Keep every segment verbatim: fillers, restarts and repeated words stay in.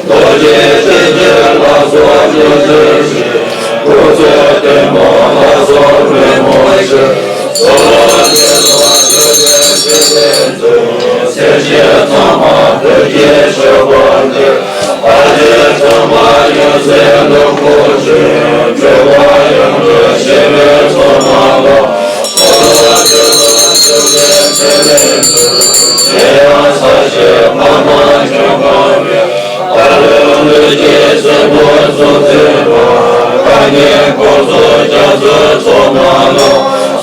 རྡོ་རྗེ་ཐེག་མཆོག་ལ་སོགས་རྡོ་རྗེ་བཞི། སྐུ་ཚེ་བརྟན་པ་ལ་སོགས་རོལ་མོ་བཞི། ཚོགས་ལ་བཅས་པ་བཅོལ་བའི་ཕྲིན་ལས་མཛོད། སེམས་ཅན་ཚང་མ་བདེ་སྐྱིད་སྤྱོད་པར་འདོད། ཨ་ཏི་ཚང་མ་ཡང་སེ་ལོ་ཀོ་ཅི། སྤྱོད་པ་ཡང་དག་ཞི་བའི་ཚོགས་རྣམས་ལ། ཚོགས་ལ་བཅས་པ་བཅོལ་བའི་ཕྲིན་ལས་མཛོད། ཚེ་ཡང་ས་གཞི་བར་མ་ཆོད་པ་མེད། ཨ་རུ་ལུ་གི་སྲིན་པོ་གཙུག་ཕུད་པ། གང་ཉིད་འཁོར་ཚོགས་རྒྱ་མཚོའི་ཚོགས་རྣམས་ལ།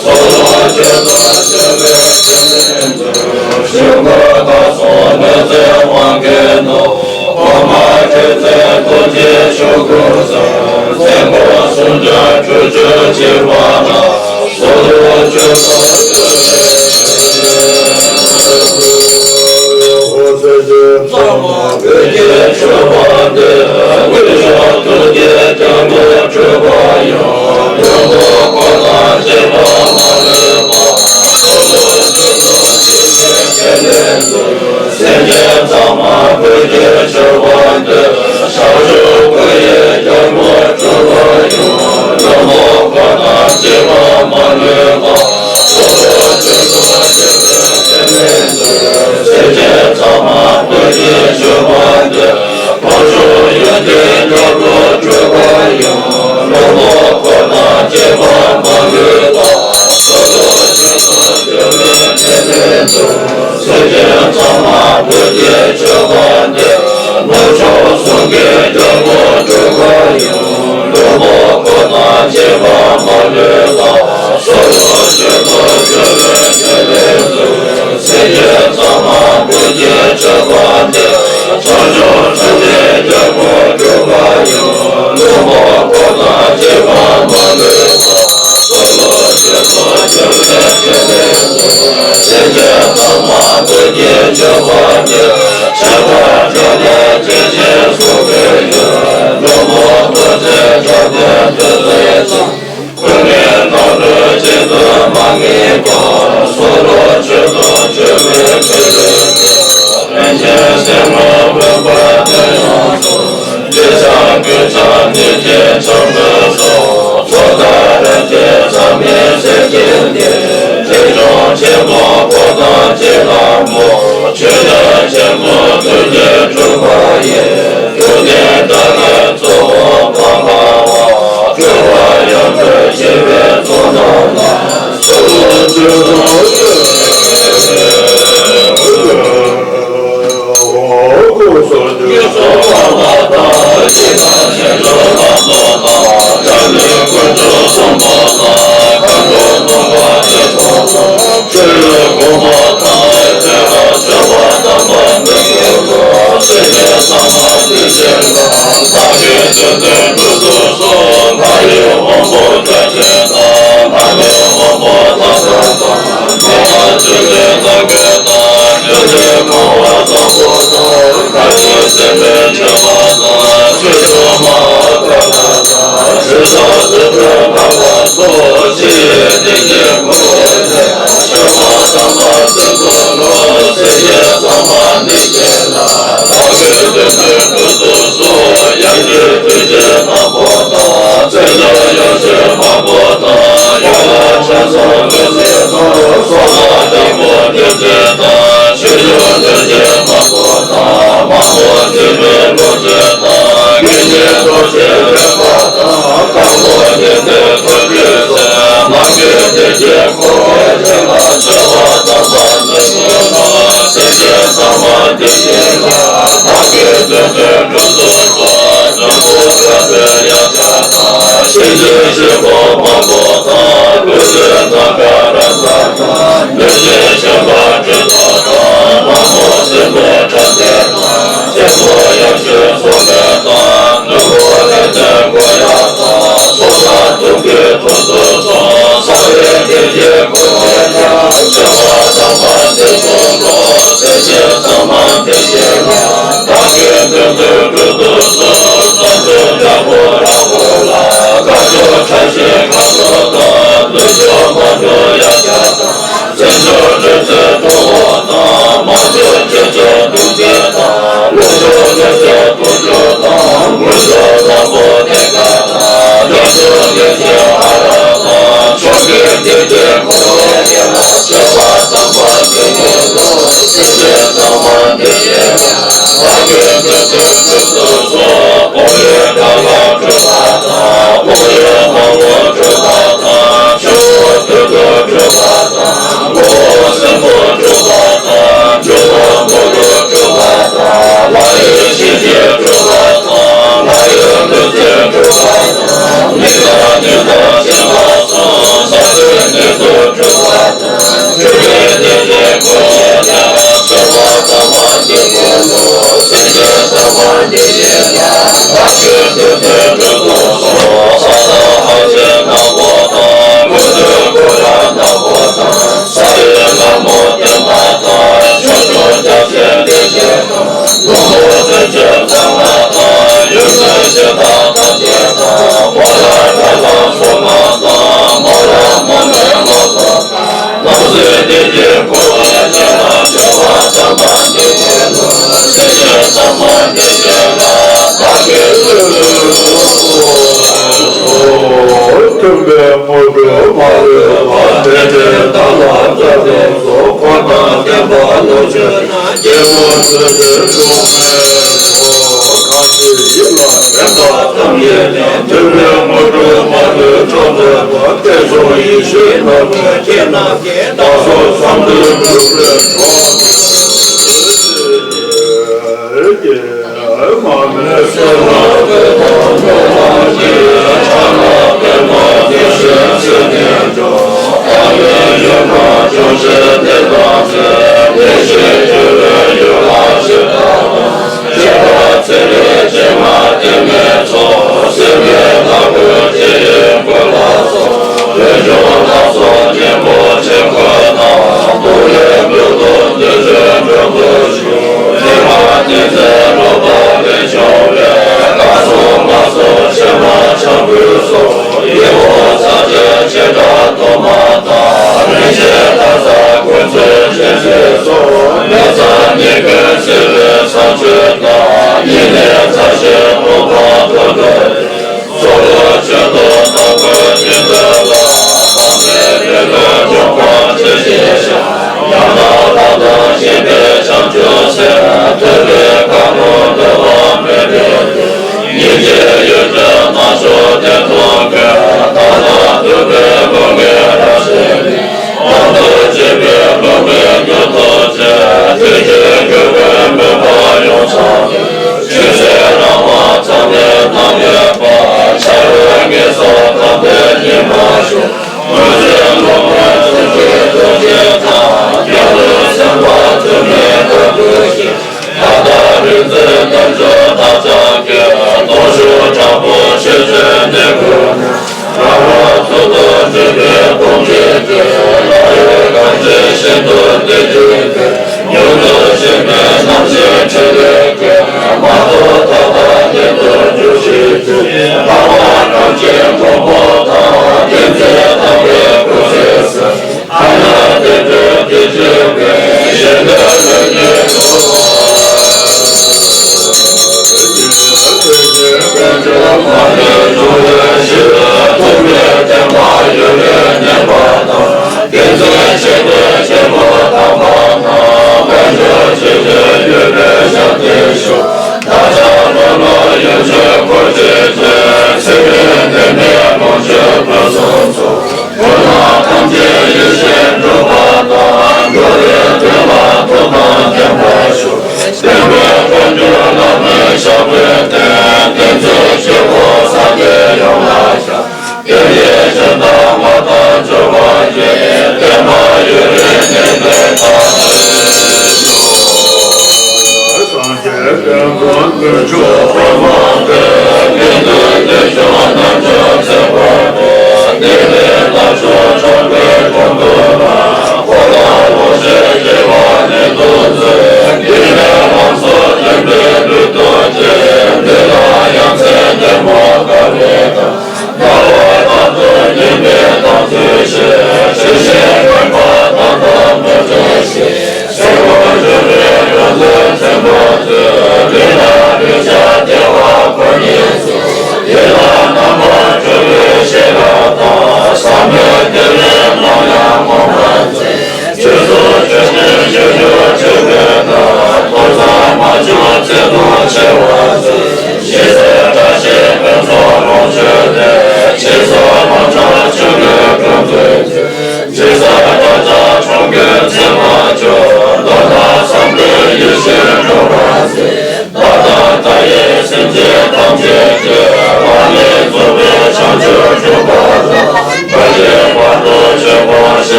ཚོགས་ལ་བཅས་པ་བཅོལ་བའི་ཕྲིན་ལས་མཛོད། ཞིང་བཀོད་བདག་སོགས་གནོད་འཚེ་དབང་གིས་གནོད། གོང་མ་ཁྱོད་ཚེ་ཐུགས་རྗེའི་ཆོས་སྐུ་གསལ། མཚན་དགུ་གསུང་སྒྲོགས་ཁྱུ་བཅུ་བྱེད་པ་ན། ཚོགས་ལ་བཅས་པ་བཅོལ་བའི་ཕྲིན་ལས་མཛོད། འོད་ཟེར་ཚང་མ་བོད་ཀྱི་མཆོད་པ་འདི། དཀོན་མཆོག་ཐུགས་ཀྱི་རྒྱལ་པོ་སྤྲུལ་པ་ཡང་། ལྷུན་པོ་འཁོར་དང་བཅས་པ་མ་ལུས་པ། ཚོགས་ལ་བཅས་པ་བཅོལ་བའི་ཕྲིན་ལས་མཛོད། སེམས་ཅན་ཚང་མ་བོད་ཀྱི་མཆོད་པ་འདི། ཞབས་ཞུམ་སྐུ་ཡི་རྒྱལ་པོ་སྤྲུལ་པ་ཡང་། ལྷུན་པོ་འཁོར་དང་བཅས་པ་མ་ལུས་པ། ཚོགས་ལ་བཅས་པ་བཅོལ་བའི་ཕྲིན་ལས་མཛོད། སེམས་ཅན་ཚང་མ་བདེ་སྐྱིད་སྤྱོད་པར་འདོད། དཀོན་མཆོག་ཡོན་ཏན་རྒྱལ་པོ་སྤྲུལ་པ་ཡང་། ལྷུན་པོ་འཁོར་དང་བཅས་པ་མ་ལུས་པ། ཚོགས་ལ་བཅས་པ་བཅོལ་བའི་ཕྲིན་ལས་མཛོད། སེམས་ཅན་ཚང་མ་བོད་ཀྱི་མཆོད་པ་འདི། ནུབ་ཕྱོགས་གསུམ་གྱི་རྒྱལ་པོ་སྤྲུལ་པ་ཡང་། ལྷུན་པོ་འཁོར་དང་བཅས་པ་མ་ལུས་པ། ཚོགས་ལ་བཅས་པ་བཅོལ་བའི་ཕྲིན་ལས་མཛོད། སེམས་ཅན་ཚང་མ་བོད་ཀྱི་མཆོད་པ་འདི། བྱང་ཆུབ་འཁྲུལ་མེད་རྒྱལ་པོ་སྤྲུལ་པ་ཡང་། ལྷུན་པོ་འཁོར་དང་བཅས་པ་མ་ལུས་པ། ཚོགས་ལ་བཅས་པ་བཅོལ་བའི་ཕྲིན་ལས་མཛོད། སེམས་ཅན་ཚང་མ་བོད་ཀྱི་མཆོད་པ་འདི། ཁྱད་པར་འགྲོ་བའི་སྐྱེ་མཆེད་གསུམ་གྱི་ཡུལ། ལྷུན་པོ་ཐོབ་བྱེད་འགྲོ་དོན་དུས་གསུམ་ཅན། ཀུན་ནས་རྣམ་གྲོལ་གཅིག་ཏུ་མ་ངེས་པ། སོ་སོར་ཆོད་དང་བཅོལ་བའི་ཕྲིན་ལས་མཛོད། རིན་ཆེན་སེམས་དངོས་འོད་དཔག་ཏུ་ཡང་དག། འདྲེ་ཆགས་རྒོད་ཆགས་གནོད་སྦྱིན་ཆང་འབོད་སོགས། ཚོགས་བདག་རིན་ཆེན་ཚང་མའི་སེམས་ཅན་ཀུན། ཐེག་མཆོག་ཆེན་པོ་འཁོར་དང་བཅས་པ་པོ། ཆོས་དང་ཆེན་པོ་ཐུགས་རྗེ་སྤྲུལ་པ་ཡི། ཐུགས་རྟེན་བདག་གི་གཙོ་བོ་འཕགས་པ་བ། སྤྲུལ་པ་ཡང་སྤྲུལ་ཞི་བའི་གཙོ་རྣམས་ལ། ཚོགས་ལ་བཅས་པ་བཅོལ་བའི་ཕྲིན་ལས་མཛོད།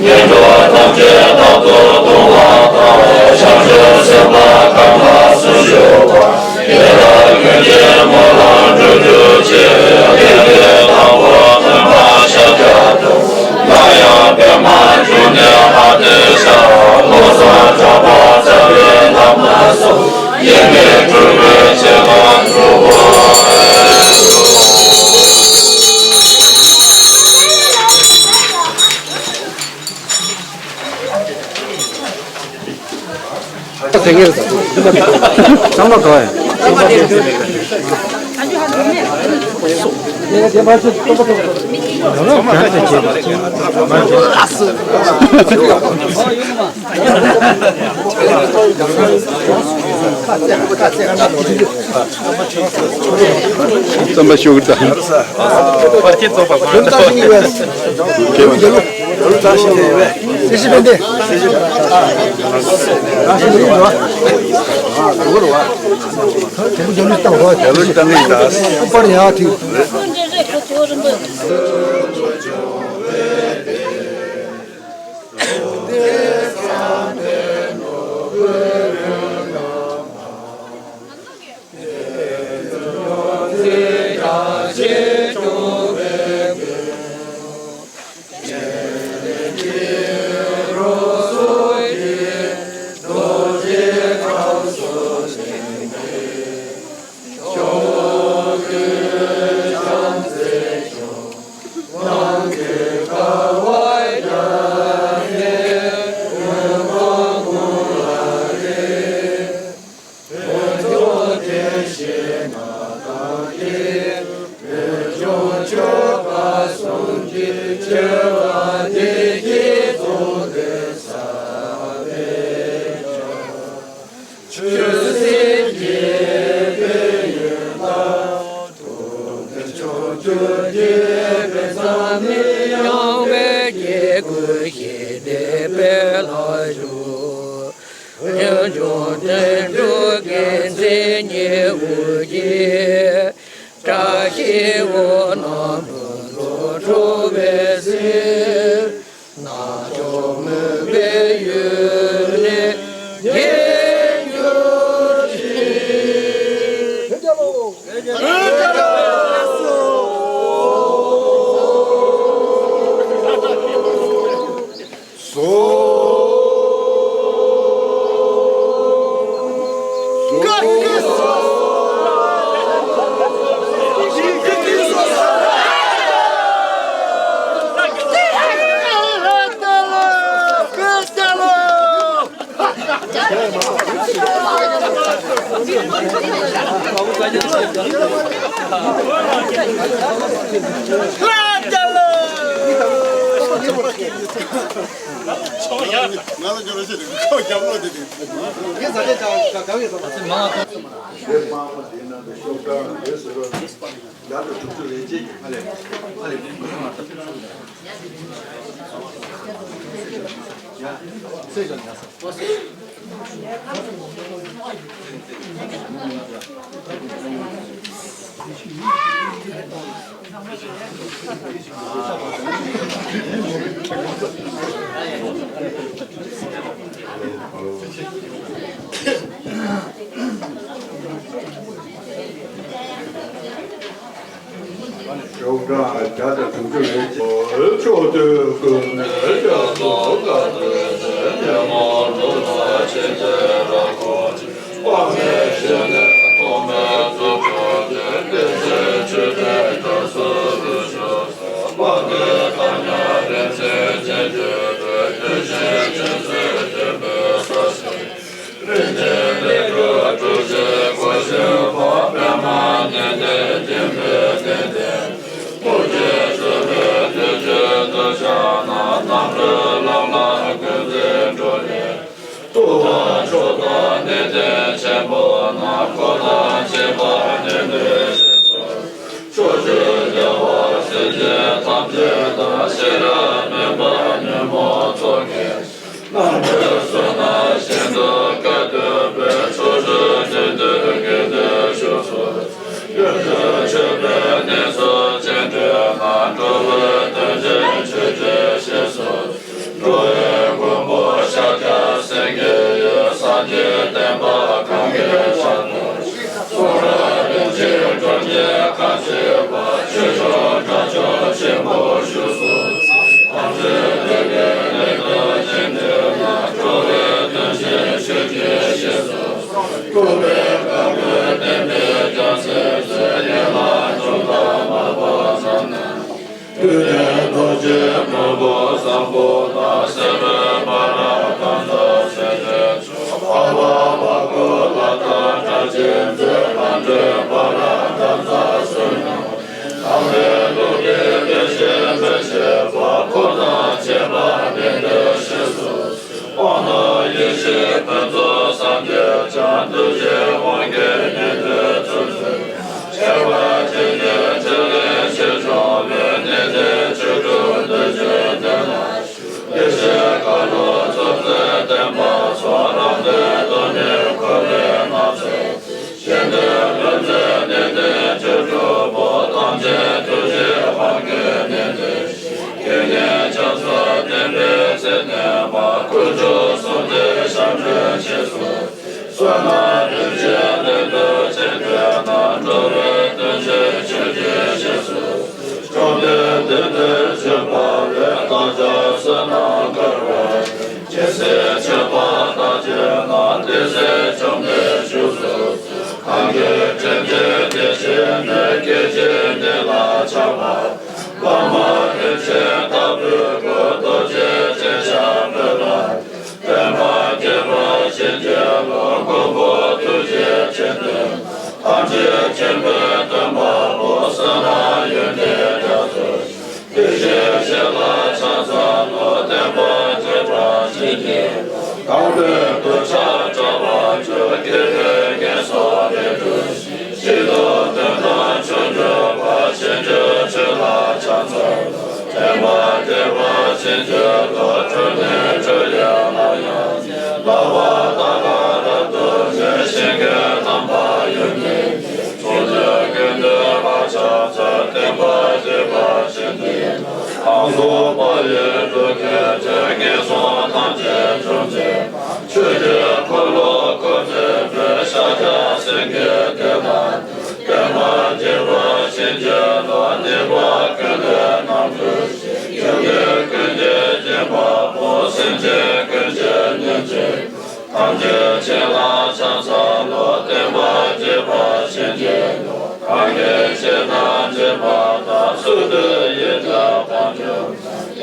ཉན་ཐོས་ཐམས་ཅད་རྟག་ཏུ་གཏོང་བ་དང་། བྱང་ཆུབ་སེམས་དཔའ་གང་ལ་སུ་ཞུགས་པ། དེ་དག་ཀུན་གྱི་སྨོན་ལམ་འགྲུབ་གྱུར་ཅིག་ལས་ཀྱི་དང་པོ་སྟོན་པ་ཤཱཀྱ་ཐུབ། སླར་ཡང་པདྨ་འབྱུང་གནས་ལྷ་སྡེ་བཞག །བློ་བཟང་གྲགས་པ་རྩ་བའི་བླ་མ་སོགས། ཡེ་ནས་སྤྲུལ་པའི་སྤྱན་སྔར་འགྲུབ་པོ། ཟེར་གྱི་རེད། ཚང་མ་ག་བ་ཡིན། རྩོམ་པ་ཤོག་གི་ད། བཀྲ་ཤིས་འོད་རྣམས་ཕུན་ཚོགས་འཕྲོ་བའི་ཚེ། རྣལ་འབྱོར་མོས་པའི་ཡུལ་ནས་རྒྱལ་གྱུར་ཅིག་ང་ལ་འབྱོར་བ་ཞིག་འདུག་ཁོ་རྒྱབ་ལོག་དེ་དེ། ངས་ཟ་ཆས་ཅང་ག་ག་བས་ཟ་མ་ཟ། དེ་དམག་མི་དེ་ནང་དུ་ཤོག་གྲངས་རེ་ཟེར་བ་བརྒྱ་དང་དྲུག་ཅུ་རེ་གཅིག་ཨ་ལེ་ཨ་ལེ། ཡ་སེ་ཞོག་ཡ་ས། ཤོག་གྲངས་བརྒྱ་དང་དྲུག་ཅུ་རེ་གཅིག་ཕྱོགས་དུས་ཀུན་ནས་སྐྱབས་སུ་བདག་སྐྱབས་སུ་མཆི། ཐུབ་པ་མཆོག་དང་གནས་བརྟན་ཆེན་པོ་རྣམས་འཁོར་དང་བཅས་པ་ནི་ལུས་ཤེས་སོ། ཕྱོགས་བཅུའི་རྒྱལ་བ་སྲས་བཅས་ཐམས་ཅད་དང་། ཤེས་རབ་སྨན་པ་ཉོན་མོངས་ཚོགས་ཀྱི་རྣམ་པར་སོན་ནས་ཤིན་ཏུ་བཀའ་བསྟན་པའི་ཕྱོགས་བཅུའི་དགེ་འདུན་གྱི་སྡེར་ཞུགས་སོ། ཡོན་ཏན་མཆོད་པའི་གནས་སུ་སྤྱན་འདྲེན་ན། འགྲོ་བའི་དོན་ཆེན་ཆོས་ཀྱི་ཞེས་སོ། བསྟན་པ་གང་གི་ཞབས་ཏུ་གསུང་རབ་རིན་ཆེན་གྲོང་ཁྱེར་ཁ་བྱེ་བ་ཆོས་སྐྱོང་དགྲ་བཅོམ་ཆེན་པོ་བཞུགས་སོ། ཐམས་ཅད་ཐུབ་པའི་གནས་སུ་ཞིང་དུ་ལ་འགྲོ་བའི་དོན་ཆེན་ཆོས་ཀྱི་རྗེས་སུ་འགྲོ་བའི་དཀའ་བོའི་བསྟན་པའི་རྒྱལ་སྲས་ཚེ་ཡན་ལག་འཇོམས་དང་མ་བུ་བཟང་རྣམས། དུས་མཐའི་རྡོ་རྗེ་སྔོན་པོ་བཟང་པོ་དང་། སེར་པོའི་འབར་ར་དྭངས་གཙང་སེར་ཆེན་མཆོག་ཨ་བ་བ་ཀུ་ལ་དང་སྒྲ་གཅན་འཛིན། ལྷ་འདྲེ་འབར་ར་དྭངས་གཙང་བསོད་སྙོམས། ནམ་མཁའི་ཀླུ་འདི་བདེ་གཤེགས་མི་ཕྱེད་པ། འཁོར་དང་བཅས་པ་ནི་དེ་ཞེས་སོ། དབང་རྣོན་ཡེ་ཤེས་ཕུན་ཚོགས་སངས་རྒྱས་ཀྱང་། གདུལ་བྱའི་དབང་གིས་ཉན་ཐོས་ཚུལ་འཛིན། ཆེ་བ་ཇི་སྙེད་ཕྲིན་ལས་ཆེ་ཆུང་མེད། གནས་འདིར་ཆོས་སྒྲུབ་འདུལ་བྱེད་དེ་ལ་ཞུགས། ཡེ་ཤེས་མཁའ་ཀློང་ཚོགས་རྫས་བརྟན་པ་ཚོགས། རབ་གནས་རྡོར་གཉིས་འཁོར་བའི་ནང་ཚུད། གཞན་དོན་ལུས་རྩལ་གནས་འདིར་ཆོས་སྒྲུབ་པོ། ཐམས་ཅད་ཐུགས་རྗེའི་དབང་གིས་ནི་དེ་བཞིན། དགེ་བསྙེན་ཕྱག་འཚལ་བསྟན་པའི་ཚེ་བརྟན་པ། དཀོན་མཆོག་གསུམ་གྱི་ཞབས་འདྲེན་ཞེས་སོ། བསོད་ནམས་རིན་ཆེན་ལས་ལྡན་ཅན་དེ་རྣམས། འགྲོ་བའི་དོན་ཆེན་ཆོས་ཀྱི་རྗེས་སུ། བཅོམ་ལྡན་འདས་ཀྱིས་བྱོན་པ་ལས། བདག་ཅག་བསོད་ནམས་འཁོར་བ་ཡི། རྒྱལ་སྲས་ཆེན་པོ་དག་གིས་ནི། བདེ་གསལ་བཅོམ་ལྡན་བཞུགས་སུ་གསོལ། གང་གིས་དྲན་ཅིང་དེ་བཞིན་ནི། སྐད་ཅིག་ཉིད་ལ་ཆགས་པ། བླ་མ་རིན་ཆེན་ལྟ་བུའི་སྐུ། རྡོ་རྗེ་ཅན་ཞབས་པད་ལ། བསྟན་པ་རྒྱས་པར་བྱིན་གྱིས་རློབས། མགོན་པོ་ཐུགས་རྗེ་ཅན་དེ། ཐམས་ཅད་མཁྱེན་པའི་སྟོན་པ་པོ། བསོད་ནམས་ཡོན་ཏན་རྒྱ་མཚོ་ཆེ། དེ་བཞིན་གཤེགས་ལ་ཕྱག་འཚལ་ལོ། བསྟན་པ་རྒྱས་པར་བྱིན་གྱིས་རློབས། དང་པོའི་གདུལ་བྱ་སྐྲག་པར་འགྱུར། སྐྱེ་བའི་ངན་སོང་ལས་གྲོལ་ཞིང་། སྲིད་དུ་འདོད་དང་མཆོག་གྱུར་པ། ཆོས་ཀྱི་ཆོས་ལ་ཕྱག་འཚལ་ལོ། བསྟན་པ་རྒྱས་པར་བྱིན་གྱིས་རློབས། སྤྲོས་མེད་སྤྲོས་ཡུལ་ལ་ཡང་ནི། བསླབ་པ་དག་ལ་རབ་ཏུ་ཉོན། ཞིང་གི་དམ་པ་ཡོན་ཏན་གྱིས། ཕྱོགས་བཅུའི་ཀུན་འདུས་ལ་ཕྱག་འཚལ། བསྟན་པ་རྒྱས་པར་བྱིན་གྱིས་རློབས། ལྷ་ཚོགས་པ་ཡི་འགྲོ་ཀུན་ཀྱང་། ངན་སོང་ཐམས་ཅད་འཇོམས་མཛད་པ། ཆོས་ཀྱི་འཁོར་ལོ་བསྐོར་མཛད་པའི། ཤཱཀྱ་སེང་གེ་དེ་ལ་འདུད། བསྟན་པ་རྒྱས་པར་བྱིན་གྱིས་རློབས། ནུས་པ་ཀུན་ལས་རྣམ་གྲོལ་ཞིང་། ཡོན་ཏན་ཀུན་གྱིས་བརྒྱན་པ་པོ། སེམས་ཅན་ཀུན་གྱི་གཉེན་གཅིག་པ། ཐམས་ཅད་མཁྱེན་ལ་ཕྱག་འཚལ་ལོ། བསྟན་པ་རྒྱས་པར་བྱིན་གྱིས་རློབས། གང་གིས་བསྐྱེད་དང་བསྐྱེད་པ་དག། ཚུལ་དུ་ཡིད་བྱ་བ་འགྲུབ།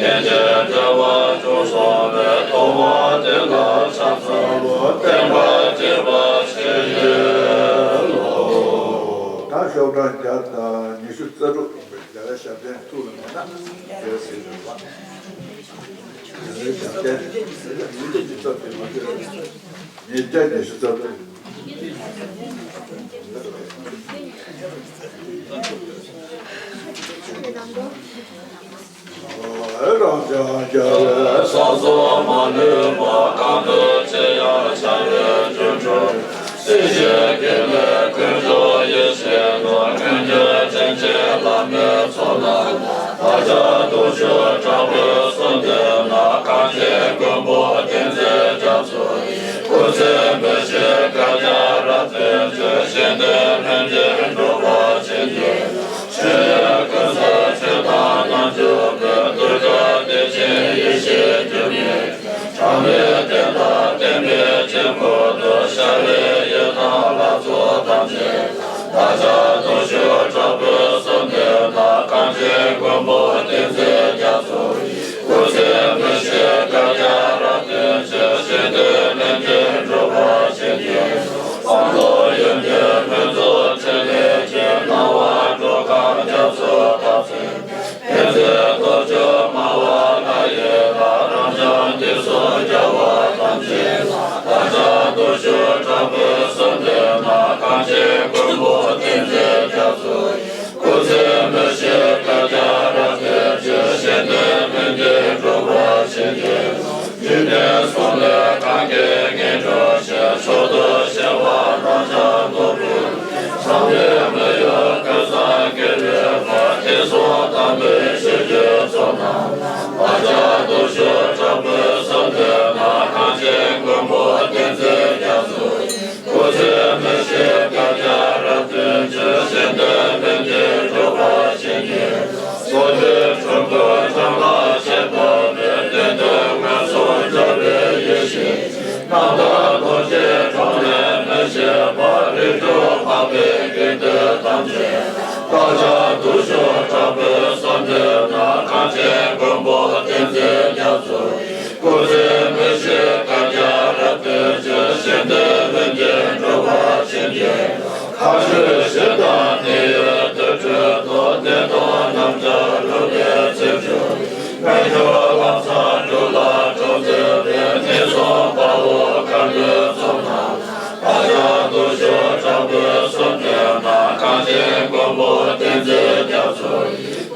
ཡེ་ཤེས་བྱ་བ་སྐྱོང་སྲུང་བའི། ཐུབ་དབང་དེ་ལ་ཕྱག་འཚལ་ལོ། བསྟན་པ་རྒྱས་པར་བྱིན་གྱིས་རློབས། ད་ཤོག་གྲངས་བརྒྱ་དང་ཉི་ཤུ་རྩ་དྲུག་ཡིན་པའི་རྒྱལ་བའི་ཞབས་བརྟན་ཐུགས་ལ་མོས་ན་དེ་ཟེར་ཞུ་བ། རྒྱལ་བའི་ཞབས་བརྟན་ཉིས་བརྒྱ་ཉི་ཤུ་རྩ་དྲུག་ཡིན་པའི། ཉིས་བརྒྱ་ཉི་ཤུ་རྩ་དྲུག་ཡིན། རང་ཅག་རྒྱལ་བའི་ས་སོགས་མ་ལུས་པ། གང་དུ་མཆིས་ཡང་བྱ་བའི་རྒྱུར་འགྲོ། སྲིད་ཞིའི་དཀྱིལ་ལས་ཀུན་རྫོགས་ཡེ་ཤེས་ལ། མངོན་གྱུར་དྲིན་ཅན་བླ་མའི་ཚོགས་རྣམས་ལ། བདག་ཅག་སྟོབས་བཅུ་དྲག་པོའི་གསོལ་འདེབས་ལ། གངས་ཅན་མགོན་པོ་བསྟན་འཛིན་རྒྱ་མཚོ་ཡི། སྐུ་ཚེ་མི་ཤིགས་བསྐལ་བརྒྱར་རབ་བརྟན་ཅིང་། གཞན་དོན་ལྷུན་གྱིས་འགྲུབ་པར་བྱིན་གྱིས། ཆོས་ཀུན་ཟབ་ཆོས་དང་རྣལ་འབྱོར་པའི། གདུལ་བྱ་བདེ་ཆེན་ཡེ་ཤེས་འགྱུར་མེད་ཀྱི། གྲངས་མེད་བསྟན་དང་བསྟན་པའི་དཀྱིལ་འཁོར་དུ། ཤར་བའི་ཡི་དམ་ལྷ་ཚོགས་ཐམས་ཅད་ལ། བདག་ཅག་སྟོབས་བཅུ་དྲག་པོའི་གསོལ་འདེབས་ལ། གངས་ཅན་མགོན་པོ་བསྟན་འཛིན་རྒྱ་མཚོ་ཡི། སྐུ་ཚེ་མི་ཤིགས་བསྐལ་བརྒྱར་རབ་བརྟན་ཅིང་། གཞན་དོན་ལྷུན་གྱིས་འགྲུབ་པར་བྱིན་གྱིས། དབང་ཐང་ཡོན་ཏན་ཕུན་ཚོགས་ཕྲིན་ལས་ཀྱི། སྣང་བ་འགྲོ་ཁམས་རྒྱ་མཚོའི་འཐབ་རྩོད། ཕན་མཛད་སྟོབས་བཅུ་སྨྲ་བ་ལྷ་ཡི་ལྷ། རབ་འབྱམས་དུས་གསུམ་རྒྱལ་བ་ཐམས་ཅད་ལ། བདག་ཅག་སྟོབས་བཅུ་དྲག་པོའི་གསོལ་འདེབས་ལ། གངས་ཅན་མགོན་པོ་བསྟན་འཛིན་རྒྱ་མཚོ་ཡི། སྐུ་ཚེ་མི་ཤིགས་བསྐལ་བརྒྱར་རབ་བརྟན་ཅིང་། གཞན་དོན་ལྷུན་གྱིས་འགྲུབ་པར་བྱིན་གྱིས། འཇིག་རྟེན་གསུམ་ལས་གང་གིས་ངེས་འགྲོ་ཞིང་། མཆོག་ཏུ་གཤེགས་པ་རབ་འབྱམས་ནོར་བུ། བྱམས་པའི་མི་གཡོ་ཀུན་བཟང་དགེ་བའི་བུ། བསྟན་སྲུང་དམ་པའི་ཆོས་ཀྱི་ཚོགས་རྣམས་ལ། བདག་ཅག་སྟོབས་བཅུ་དྲག་པོའི་གསོལ་འདེབས་ལ། གངས་ཅན་མགོན་པོ་བསྟན་འཛིན་རྒྱ་ རྣམ་དག་རྡོ་རྗེ་འཕྲོ་ལས་མི་ཤེས་པ། རིགས་དྲུག་འཕགས་པའི་དགེ་འདུན་ཐམས་ཅད། བདག་ཅག་སྡུག་ཤོས་དྲག་པོའི་བསམ་དོན་དང་། གངས་ཅན་མགོན་པོ་བསྟན་འཛིན་རྒྱ་མཚོ། སྐུ་ཚེ་མི་ཤིགས་བསྐལ་བརྒྱར་རབ་བརྟན་ཅིང་། གཞན་དོན་ལྷུན་གྱིས་འགྲུབ་པར་བྱིན་གྱིས། མཁའ་སྤྱོད་ཞི་དང་དེ་ཡི་དུར་ཁྲོད་དུ། བདེ་སྟོང་རྣམ་གྲངས་རུ་ལས་ཚེ་འཕོས། རྨད་བྱུང་ལམ་བཟང་སྒྲུབ་ལ་གྲོགས་མཛད་པའི། ངན་སོང་དཔའ་བོ་མཁའ་འགྲོའི་ཚོགས་རྣམས། བདག་ཅག་སྡུག་ཤོས་དྲག་པོའི་བསམ་དོན་དང་། གངས་ཅན་མགོན་པོ་བསྟན་འཛིན་རྒྱ་མཚོ།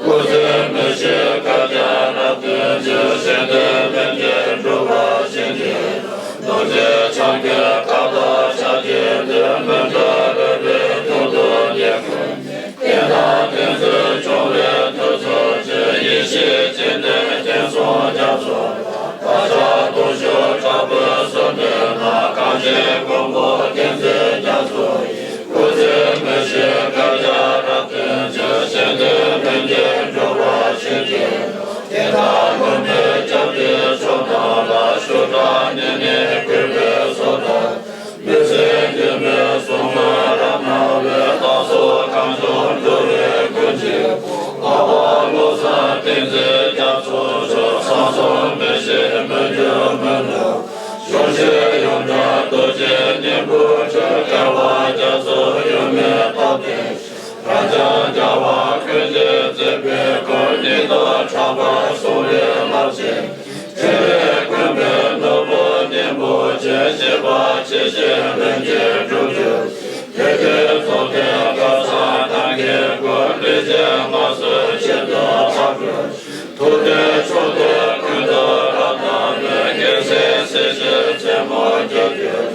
སྐུ་ཚེ་མི་ཤིགས་བསྐལ་བརྒྱར་རབ་བརྟན་ཅིང་། གཞན་དོན་ལྷུན་གྱིས་འགྲུབ་པར་བྱིན་གྱིས། རྡོ་རྗེ་འཆང་ཁྱོད་ཁ་དོག་ཕྱག་རྒྱའི་མཐུས། མི་འབྲལ་རོལ་པའི་གདུང་དུ་ཉེ་བར། བསྟན་དང་བསྟན་འཛིན་སྐྱོང་བའི་མཐུ་སྩོལ་ཅིག། ཡེ་ཤེས་སྤྱན་ལྡན་བསྟན་སྲུང་རྒྱ་མཚོ། བདག་ཅག་སྡུག་ཤོས་དྲག་པོའི་བསམ་དོན་དང་། གངས་ཅན་མགོན་པོ་བསྟན་འཛིན་རྒྱ་མཚོ་ཡི། སྐུ་ཚེ་མི་ཤིགས་བསྐལ་བརྒྱར་རབ་བརྟན་ཅིང་། གཞན་དོན་ལྷུན་གྱིས་འགྲུབ་པར་བྱིན་གྱིས། དེ་དག་མགོན་པོའི་སྐྱབས་ཀྱི་མཆོག་རྣམས་ལ། ཞུ་དག་ནི་ནི་གུས་པས་གསོལ་དང་། མི་ཟད་མགོན་པོའི་གསུང་ངག་རབ་གནང་བའི། བདག་སོགས་གངས་ལྗོངས་འགྲོ་བའི་ཀུན་གྱི་དཔལ། འཕགས་པ་བློ་བཟང་བསྟན་འཛིན་རྒྱ་མཚོ་མཆོག། བསམ་བཟང་མི་ཤེས་མོས་གུས་སྨོན་ལམ། གཞུང་ཆེན་ཡོངས་གྲགས་རྡོ་རྗེ་སྙིང་པོའི་དྲིལ། རྒྱལ་བ་རྒྱ་མཚོ་ཡུམ་མེད་རྟག་བརྟན། རབ་འབྱམས་རྒྱལ་བ་ཀུན་གྱིས་མཛད་པའི་སྐོར། སྙིང་དང་ཕྲག་པར་བསྲུང་བའི་རླབས་ཆེན། ཁྲོས་པའི་མགོན་པོའི་ནོར་བུ་སྙིང་པོ་ཅན། བཞེད་པ་ཇི་བཞིན་ལྷུན་གྱིས་གྲུབ་གྱུར། དེ་ལྟར་རྫོགས་ལྡན་སྐལ་བཟང་ཐབས་མཁས་སྐུ། ལུས་ཅན་ངལ་གསོའི་ཆེད་དུ་ཕར་བྱོན། ཐུབ་བསྟན་མཆོག་ཏུ་ཀུན་ཏུ་རབ་གནང་བའི། རྒྱལ་སྲས་སྲས་ཀྱི་རྩེ་མོར་གྱུར་ཅིག།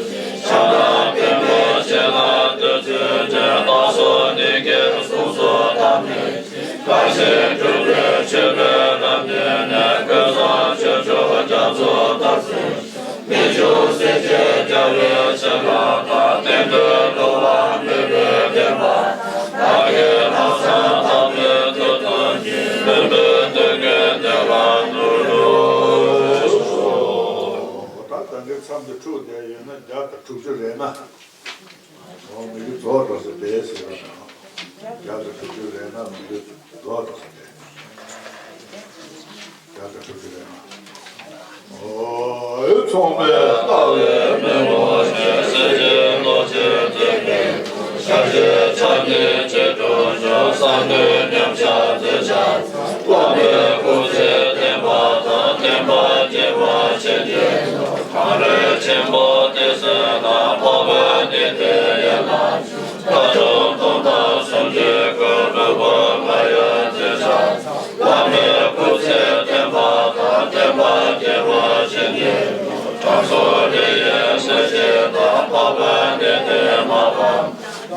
ཕྱག་ན་པདྨོ་སྤྱན་ལ་བདུད་རྩིའི་སྤྲིན། རྟ་ཟོར་གླིང་གི་གསུང་སོགས་དག་ནི། བཀའ་བཞིན་སྒྲུབ་པའི་མཆོད་པའི་རབ་གནས་ནས། ཀུན་བཟང་ཆོས་མཆོག་རྒྱ་མཚོ་དར་ཞིང་རྒྱས། རྨད་བྱུང་སྲས་བཅས་རྒྱལ་བའི་བྱིན་རླབས་དང་། བསྟན་འགྲོའི་འགྲོ་བ་མོས་པའི་བདེན་པ། བདག་གི་ལྷག་བསམ་དག་པའི་མཐུ་སྟོབས་ཀྱིས། མུན་པའི་སྡུག་བསྔལ་བདེ་བར་སྟོན་རོགས། ད་ད་གའི་མཚམས་དེ་འཁྲུགས་བསྡད་ཡོད་ན། བརྒྱ་དང་དྲུག་ཅུ་རེད་ན། ཨོ། མི་རྒྱུ་རྫོགས་འགྲོ་ས་རེད་ཟེར་བ་དང་། བརྒྱ་དང་དྲུག་ཅུ་རེད་ན་མི་རྒྱུ་རྫོགས་འགྲོ་ས་རེད། བརྒྱ་དང་དྲུག་ཅུ་རེད་ན། ཨོ། མཚུངས་མེད་ལྟ་བའི་མེ་ལོང་ཅན། སྲིད་ཞིའི་གློག་ཆེན་འཛིན་པའི་ཞལ་བཞེས་ཕྱག་གཉིས་ཀྱི་དྲུང་འཇོག། གསང་འདུས་མཉམ་གཞག་མཛད་བྱ། བླ་མའི་སྐུ་ཚེ་བརྟན་པ་དང་། བསྟན་པ་རྒྱས་པར་བྱིན་གྱིས་རློབས། གངས་རི་ཆེན་པོ་བསྟན་འཛིན་ལ། འཕགས་པ་ནི་སྟེ་ཡན་ལག་བཅུ། དགྲ་བཅོམ་སྟོང་དང་སུམ་ཅུའི་སྐུ། མི་ཕམ་རྔ་ཡབ་མཛད་བྱ། བླ་མའི་སྐུ་ཚེ་བརྟན་པ་དང་། བསྟན་པ་རྒྱས་པར་བྱིན་གྱིས་རློབས། དྲང་སྲོང་རི་ཡི་གནས་བརྟན་དང་། འཕགས་པ་ནི་སྟེ་མ་ཕམ།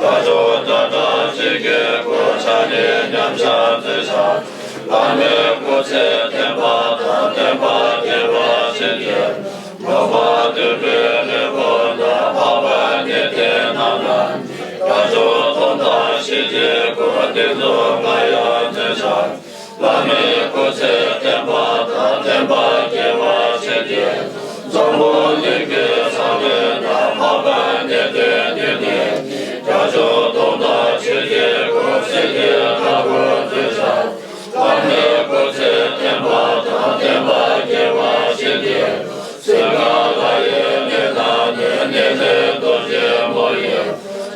དགྲ་བཅོམ་སྒྲ་གྲགས་ཆོས་ཀྱི་སྐུ། ཕྱག་གཉིས་མཉམ་གཞག་མཛད་བྱ། བླ་མའི་སྐུ་ཚེ་བརྟན་པ་དང་། བསྟན་པ་རྒྱས་པར་བྱིན་གྱིས་རློབས། འགྲོ་བ་འདུལ་བའི་ལྷའི་བུ་དང་། འཕགས་པ་ནི་སྟེ་རྣམ་སྣང་གི། དགྲ་བཅོམ་སྟོང་དང་ཞི་བདེའི་སྐུ། སྟེང་འཛིན་རྔ་ཡབ་མཛད་བྱ། བླ་མའི་སྐུ་ཚེ་བརྟན་པ་དང་། བསྟན་པ་རྒྱས་པར་བྱིན་གྱིས། འཛམ་བུ་གླིང་གི་ས་བོན་དང་། འཕགས་པ་ནི་སྟེ་འདི་ནས་ཀྱང། དགྲ་བཅོམ་སྟོང་དང་ཆོས་ཀྱི་སྐུ། སྲིད་ཀྱི་ལྷ་སྐུ་མཛད་བྱ། བླ་མའི་སྐུ་ཚེ་བརྟན་པ་དང་། བསྟན་པ་རྒྱས་པར་བྱིན་གྱིས་རློབས། སྲིད་པའི་ལྷ་ཡི་གནས་ལ་གནས། གནས་བརྟན་རྡོ་རྗེ་མོ་ཡི།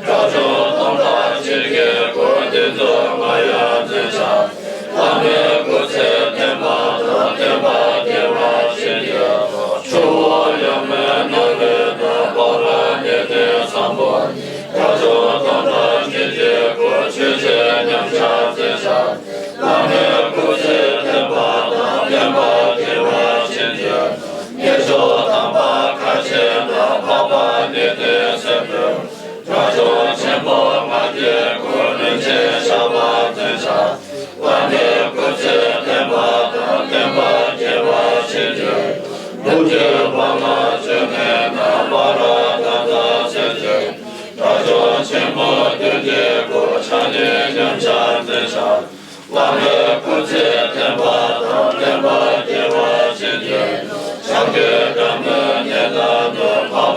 དགྲ་བཅོམ་སྟོང་དང་ཆོས་ཀྱི་སྐུ། སྟེང་འཛིན་རྔ་ཡབ་མཛད་བྱ། བླ་མའི་སྐུ་ཚེ་བརྟན་པ་དང་། བསྟན་པ་རྒྱས་པར་བྱིན་གྱིས་རློབས། ཆུ་བོ་ཡབ་མེས་ནོར་བུ་དང་། འཕགས་པ་ནི་སྟེ་བཟང་པོ་ཡི། དགྲ་བཅོམ་སྟོང་དང་ཆོས་ཀྱི་སྐུ། ཆོས་རྗེ་མཉམ་གཞག་མཛད་བྱ། བླ་མའི་སྐུ་ཚེ་བརྟན་པ་དང་། བསྟན་པ་རྒྱས་པར་བྱིན་གྱིས་རློབས། ཉེར་སྤྱོད་དམ་པ་མཁའ་སྤྱོད་དང་། འཕགས་པ་ནི་སྟེ་སེམས་དཔའི། དགྲ་བཅོམ་ཆེན་པོ་ལྔ་བརྒྱའི་སྐུ། རིན་ཆེན་ཞགས་པ་མཛད་བྱ། བླ་མའི་སྐུ་ཚེ་བརྟན་པ་དང་། བསྟན་པ་རྒྱས་པར་བྱིན་གྱིས་རློབས། ཐུགས་རྗེའི་དབང་ལ་བཅོས་མིན་ནམ། པ་ར་དྷ་ཙ་ཟེར་ཅིང་། དགྲ་བཅོམ་ཆེན་པོ་བདུད་ཀྱི་སྐུ། ཕྱག་གཉིས་མཉམ་གཞག་མཛད་བྱ། བླ་མའི་སྐུ་ཚེ་བརྟན་པ་དང་། བསྟན་པ་རྒྱས་པར་བྱིན་གྱིས་རློབས། བྱམས་མགོན་སྒྲ་མོའི་གནས་ལ་གནས། འཕགས་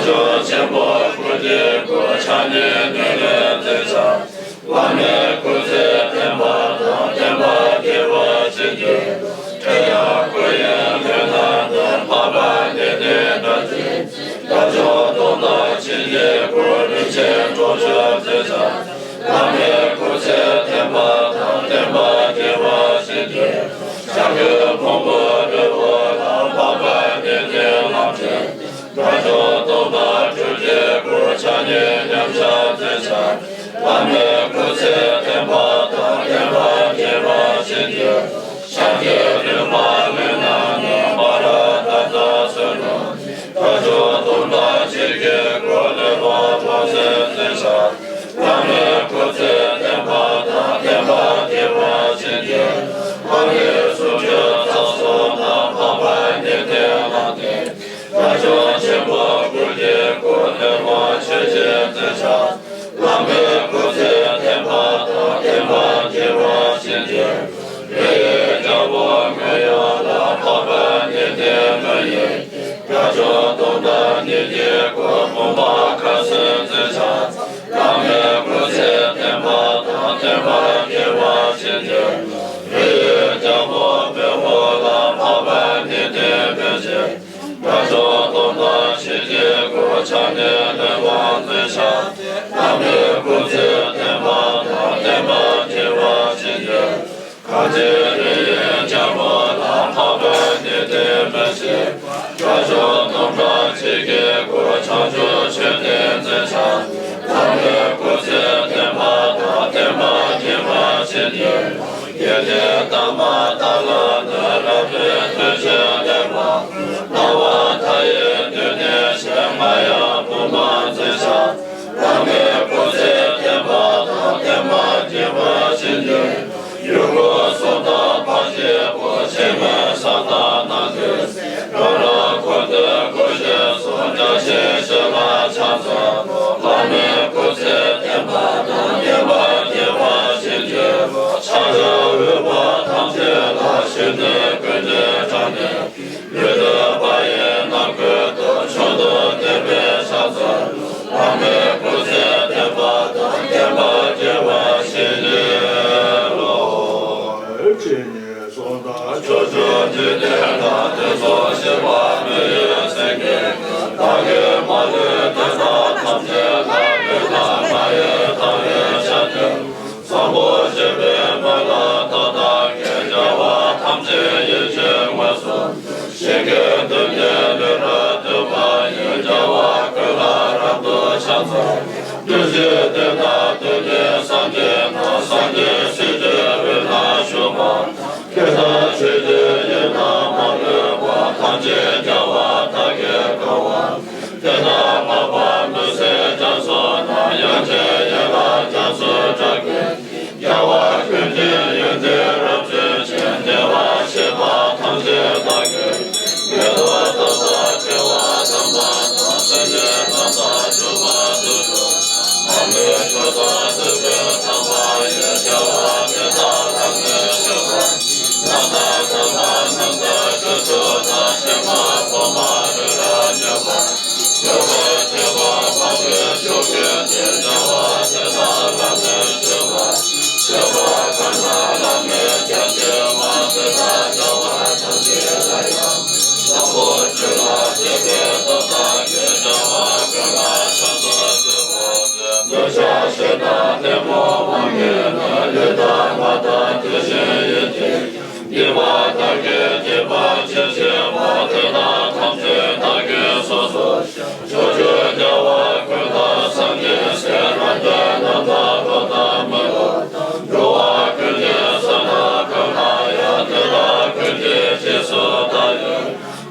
ཆོས་ཆེན་པོ་སྐུ་གཅིག་པུ་ཕྱག་གཉིས་ནི་ལས་མཛད་བྱ། བླ་མའི་སྐུ་ཚེ་བརྟན་པ་དང་བསྟན་པ་རྒྱས་པར་བྱེད་དུས། ཁྲོ་ཡང་སྐུ་ཡི་ལུས་རྣམས་དུ་འཕགས་པ་ནི་དེ་འདྲ་ཅིག་དགྲ་བཅོམ་སྟོང་དང་ཆོས་ཀྱི་སྐུ་རིན་ཆེན་གྲོགས་སུ་མཛད་བྱ། བླ་མའི་སྐུ་ཚེ་བརྟན་པ་དང་བསྟན་པ་རྒྱས་པར་བྱེད་དུས། བྱ་རྒོད་ཕུང་པོའི་རི་བོ་ལ་འཕགས་པ་ནི་དེ་ལ་ཕྲད། དགྲ་བཅོམ་སྟོང་དང་སྤྲུལ་པའི་སྐུ་ཕྱག་གཉིས་མཉམ་གཞག་མཛད་བྱ། བླ་མའི་སྐུ་ཚེ་བརྟན་པ་དང་བསྟན་པ་རྒྱས་པར་བྱེད་དུས། ཤཱཀྱའི་བླ་མ་ལུས་རྣམས་ནི་མ་ར་ཏ་ཙ་བསོད་ནམས། དགྲ་བཅོམ་སྟོང་དང་ཆོས་ཀྱི་སྐུ་ལུས་པོ་ཕུང་སེལ་མཛད་བྱ། བླ་མའི་སྐུ་ཚེ་བརྟན་པ་དང་བསྟན་པ་རྒྱས་པར་བྱེད་དུས། ཨ་ནི་སུམ་ཅུ་རྩ་གསུམ་དང་འཕགས་པ་ནི་དེ་ལ་ཕྲད། དགྲ་བཅོམ་ཆེན་པོ་སྐུ་གཅིག་པུ་ནི་མ་ཆོས་ཀྱི་མཛད་བྱ། བླ་མའི་སྐུ་ཚེ་བརྟན་པ་དང་བསྟན་པ་རྒྱས་པར་བྱེད་དུས། རི་ཡི་རྒྱལ་པོ་མོ་ཡང་ལ་འཕགས་པ་ནི་དེ་མོ་ཡིས། དགྲ་བཅོམ་སྟོང་དང་ཉིད་ཀྱི་སྐུ་བུམ་པ་ཁ་ཟས་མཛད་བྱ། བླ་མའི་སྐུ་ཚེ་བརྟན་པ་དང་བསྟན་པ་རྒྱས་པར་བྱེད་དུས། རི་ཡི་རྒྱལ་པོ་བེའུ་ལ་འཕགས་པ་ནི་དེ་བེའུ་ཡིས། དགྲ་བཅོམ་སྟོང་དང་ཆོས་ཀྱི་སྐུ་ཕྱག་གཉིས་ནི་ལས་མཛད་བྱ། བླ་མའི་སྐུ་ཚེ་བརྟན་པ་དང་བསྟན་པ་རྒྱས་པར་བྱེད་དུས། གངས་ཅན་རི་ཡི་རྒྱལ་པོ་ལ་འཕགས་པ་ནི་དེ་མོ་ཡིས། དགྲ་བཅོམ་སྟོང་དང་ཆོས་ཀྱི་སྐུ་བྱང་ཆུབ་མཆོད་རྟེན་མཛད་བྱ། བླ་མའི་སྐུ་ཚེ་བརྟན་པ་དང་བསྟན་པ་རྒྱས་པར་བྱེད་དུས། དགེ་ལྡན་དར་མ་དར་ལ་ནི་རབ་རིབ་དུས་ཆེན་ལེགས་པར། སྣང་བ་མཐའ་ཡས་འདུས་ནས་གཞན་མ་ཡང་བུམ་པ་མཛད་བྱ། བླ་མའི་སྐུ་ཚེ་བརྟན་པ་དང་བསྟན་པ་རྒྱས་པར་བྱེད་དུས། ཡུལ་འཁོར་གསུམ་དང་འཕགས་སྐྱེས་པོ་ཆེན་མོའི་ས་དང་ནང་དུ། རང་རང་འཁོར་དུ་སྐུ་གཤེགས་སུ་བརྒྱ་བྱིན་བཞི་ལ་ཕྱག་འཚལ་ལོ། བླ་མའི་སྐུ་ཚེ་བརྟན་པ་དང་བསྟན་པ་རྒྱས་པར་བྱེད་དུས། ཕྱག་རྒྱ་འོད་དཔག་ཐམས་ཅད་ལ་ཞུ་ནས་ཀུན་ཏུ་དྲངས་ནས། ལུས་དང་བག་ཡོད་རྣམས་ཀུན་ཏུ་མཆོག་ཏུ་བརྟན་པའི་ཕྱག་འཚལ་ལོ། བླ་མའི་སྐུ་ཚེ་བརྟན་པ་དང་བསྟན་པ་རྒྱས་པར་བྱེད་ནས་ལོ། ཇི་སྙེད་སུ་དག་ཕྱོགས་བཅུའི་འཇིག་རྟེན་ན། དེ་ཚོགས་བཞི་པ་མི་ཡི་སེང་གེ། བདག་གིས་མ་ལུས་དེ་དག་ཐམས་ཅད་ལ། ལུས་དང་ངག་ཡིད་དང་བས་ཕྱག་འཚལ། བཟང་པོ་སྤྱོད་པའི་མི་ལ་བདག་བདག་གིས། རྒྱལ་བ་ཐམས་ཅད་ཡིད་ཀྱིས་མངོན་སུམ་དུ། ཞིང་གི་རྡུལ་སྙེད་ལུས་རབ་བཏུད་པ་ཡི། རྒྱལ་བ་ཀུན་ལ་རབ་ཏུ་ཕྱག་འཚལ། བདུད་བཞིའི་གདུང་དང་བདུད་ཀྱི་སངས་རྒྱས་དང་། སངས་རྒྱས་སྲས་ཀྱི་དབུས་ན་བཞུགས་པ། སྐད་དང་ཆོས་ཀྱི་དབྱིངས་རྣམས་མ་ལུས་པ། ཐམས་ཅད་རྒྱལ་བ་དག་གིས་གང་བ། དེ་དག་འཕགས་པ་མི་ཟད་རྒྱ་མཚོ་ན། དབྱངས་ཅན་ཡན་ལག་རྒྱ་མཚོའི་སྒྲ་ཀུན། རྒྱལ་བ་ཀུན་གྱི་ཡོན་ཏན་རབ་བརྗོད་ཅིང་། བདེ་བར་གཤེགས་པ་ཐམས་ཅད་དག་གི། མེ་ཏོག་བདུག་པ་བྱེ་བ་དམ་པ་དང་། སེམས་ཅན་རྣམས་དང་མཆོད་པ་འདི་བསྩལ། འཕགས་མའི་མཆོག་དང་ཐུབ་པའི་དམ་པ་ཡི། རྒྱལ་བ་དེ་དག་ལ་ནི་མཆོད་པ། རྣམ་དག་དམ་པ་རྣམ་དག་སྤྱོད་མཆོག་དང་། ཕྱིར་མ་འཕོ་བ་རི་རབ་འབྱོར་པ། འབྱོར་པ་བཅུ་པ་འཕགས་པའི་མཆོག་གི་རྟེན། རྒྱལ་བ་དེ་དག་ལ་ནི་མཆོད་པ། མཆོད་པ་གང་རྣམས་བླ་མེད་རྒྱ་ཆེ་བ། དེ་དག་རྒྱལ་བ་ཐམས་ཅད་ལ་ཡང་། དང་པོ་ཆོས་ལ་དད་པའི་སྟོབས་དག་གིས། རྒྱལ་བ་ཀུན་ལ་ཕྱག་འཚལ་མཆོད་པ། འདོད་ཆགས་ཞེ་སྡང་གཏི་མུག་དབང་གིས་ནི། ལུས་དང་ངག་དང་དེ་བཞིན་ཡིད་ཀྱི། སྡིག་པ་དག་གིས་བརྒྱུད་པ་ཇི་བཞིན་པ། དེ་དག་ཐམས་ཅད་བདག་གིས་སོ་སོར་བཤགས། ཕྱོགས་བཅུའི་རྒྱལ་བ་ཀུན་དང་སངས་རྒྱས་སྲས། རྣམ་ཐོས་རྣམས་དང་འགྲོ་དང་མི་འགྲོ་དང་། འགྲོ་བ་ཀུན་གྱི་བསོད་ནམས་གང་ལ་ཡང་། དེ་དག་ཀུན་གྱི་རྗེས་སུ་བདག་ཡི།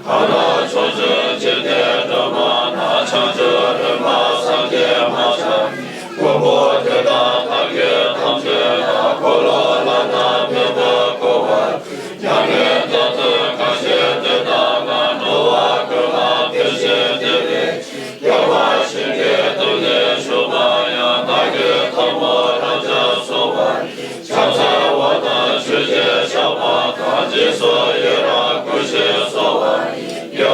གང་ན་ཕྱོགས་བཅུའི་འཇིག་རྟེན་སྒྲོན་མ་ན། བྱང་ཆུབ་རིམ་པ་སངས་རྒྱས་མ་ཆགས། མགོན་པོ་དེ་དག་བདག་གིས་ཐམས་ཅད་ལ། འཁོར་ལོ་བླ་ན་མེད་པར་བསྐོར་བར་བགྱི། མྱ་ངན་འདས་དུས་གང་ཞིག་དེ་དག་ན། འགྲོ་བ་ཀུན་ལ་ཕན་ཞིང་བདེ་བའི་ཕྱིར། རྒྱལ་བ་བྱིན་གྱིས་བརླབས་ནས་བཞུགས་པ་ཡང་། བདག་གི་ཐུན་མོང་རབ་ཏུ་གསོལ་བ་ཡི། ཕྱག་འཚལ་བ་དང་མཆོད་ཅིང་བཤགས་པ་དང་། རྗེས་སུ་ཡི་རང་བསྐུལ་ཞིང་གསོལ་བ་ཡི། དགེ་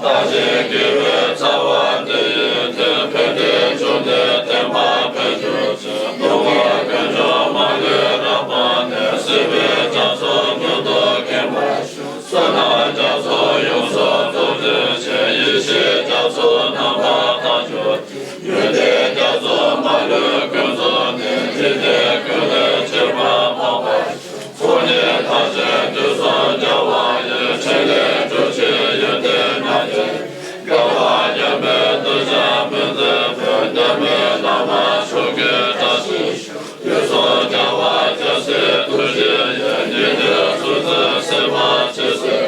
བདག་གཞན་དགེ་བའི་རྩ་བ་འདི་ཡི་དོན། ཕན་བདེའི་འབྱུང་གནས་བསྟན་པ་འཕེལ་གྱུར་ཅིག་སྟོང་པ་ཀུན་འབྱུང་མ་ལུས་རབ་སྤངས་ནས། སྲིད་པའི་རྒྱ་མཚོ་མྱུར་དུ་མཁྱེན་པར་ཤོག་བསོད་ནམས་རྒྱ་མཚོ་ཡོངས་སུ་རྫོགས་བྱེད་ཅིང་། ཡེ་ཤེས་རྒྱ་མཚོ་རྣམ་པར་དག་གྱུར་ཅིག་ཡོན་ཏན་རྒྱ་མཚོ་མ་ལུས་ཀུན་རྫོགས་ནས། འཇིག་རྟེན་ཀུན་ལས་ཆེས་པ་འཕགས་པ་ཚོགས་གཉིས་མཐར་ཕྱིན་དུས་གསུམ་རྒྱལ་བ་ཡི། ཕྲིན་ལས་སྒྲུབ་ཕྱིར་ཡོན་ཏན་མྱ་ངན་འགལ་བ་ཉམས་པའི་གདུལ་བྱ་མི་འཛིན་པའི། མཉམ་མེད་བླ་མ་མཆོག་གི་བཀྲ་ཤིས་ཤོག་དུས་གསུམ་རྒྱལ་བ་རྒྱལ་སྲས་ཐུགས་རྗེ་ཡིས། ཉན་ཐོས་ཐུགས་བརྩེ་སེམས་དཔའ་ཆེ་སར་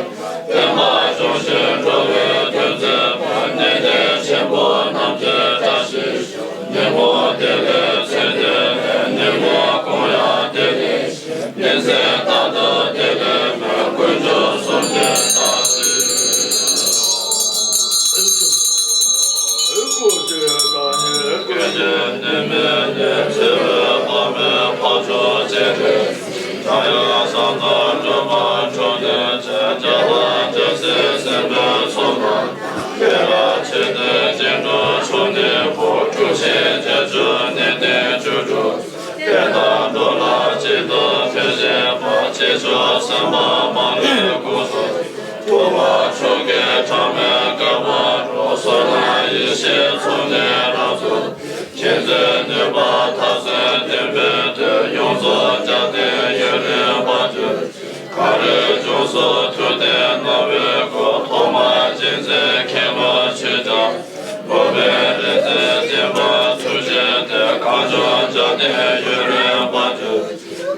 བསྟན་པ་སྐྱོང་ཞིང་འགྲོ་བའི་དོན་མཛད་པ། གནས་བརྟན་ཆེན་པོ་རྣམས་ཀྱི་བཀྲ་ཤིས་ཤོག་ཉོན་མོངས་བདེ་ལས་ཚེ་འདས་ནས། ཉོན་མོངས་གང་ཡང་བདེ་ལས་ཞི། ཉིན་མཚན་རྟག་ཏུ་བདེ་ལས་མེད། ཀུན་འབྱུང་གསུམ་གྱི་རྟགས་ཤིག་ཀུན་གཞི་གནས་མེད་ནས། འཚེ་བའི་དཔག་མེད་འཕགས་མཆོག་སྤྱན་རས་གཟིགས། ཡང་ཡང་ཕྱག་འཚལ་སྒྲོལ་མ་འབྱུང་གནས་ཀྱི། རྒྱལ་བ་རྒྱལ་སྲས་སེམས་དཔའི་ཚོགས་རྣམས། སྐྱེ་རབས་ཆེ་འབྲིང་སྐྱེ་འགྲོ་མཆོག་གཉིས་པོ། སྐྱོབ་ཆེན་རྒྱལ་བྱོན་ནན་ཏན་སྤྱོད་འགྲོ། བསྟན་དང་འགྲོ་ལ་གཅིག་ཏུ་ཕན་བཞེད་པ། སྐྱེས་མཆོག་སེམས་དཔའ་མ་ལུས་སྐུ་གསུམ། ཐུབ་པ་མཆོག་གི་གྲངས་མེད་བསྐལ་པར་རོལ། བསོད་ནམས་ཡེ་ཤེས་ཚོགས་གཉིས་རབ་རྫོགས། མཁྱེན་བརྩེ་ནུས་པ་མཐར་སོན་བསྟན་པའི་དོན། ཡོངས་རྫོགས་རྒྱལ་བསྟན་ཡུན་རིང་དབང་བསྒྱུར། གངས་རིའི་ལྗོངས་སུ་ཐུབ་བསྟན་སྣང་བའི་སྒོ། ཐོག་མར་རྗེ་བཙུན་མཁན་པོ་ཆོས་རྒྱལ། འགོ་པའི་རིག་འཛིན་སྦྱིན་པ་ཐུགས་རྗེ་དེས། གངས་ལྗོངས་རྒྱལ་བསྟན་ཡུན་རིང་དབང་བསྒྱུར།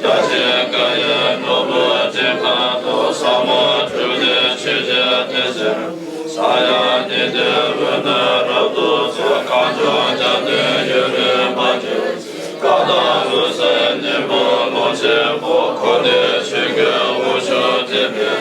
རྒྱ་ཆེན་བཀའ་ཡི་ནོར་བུ་སྤྲིན་ཁང་དུ། ཟབ་མོ་སྒྲུབ་གནས་ཆོས་ཀྱི་གཏེར་ཆེན་ས་ཡང་ནི་ཏེ་འོད་སྣང་རབ་ཏུ་ཚོགས། གངས་ལྗོངས་རྒྱལ་བསྟན་ཡུན་རིང་དབང་བསྒྱུར། ཀ་དག་འོད་གསལ་སྙིང་པོའི་ཀློང་ཆེན་པོ། འཁོར་འདས་ཆོས་ཀུན་དབང་ཕྱུག་བསྟན་པའི།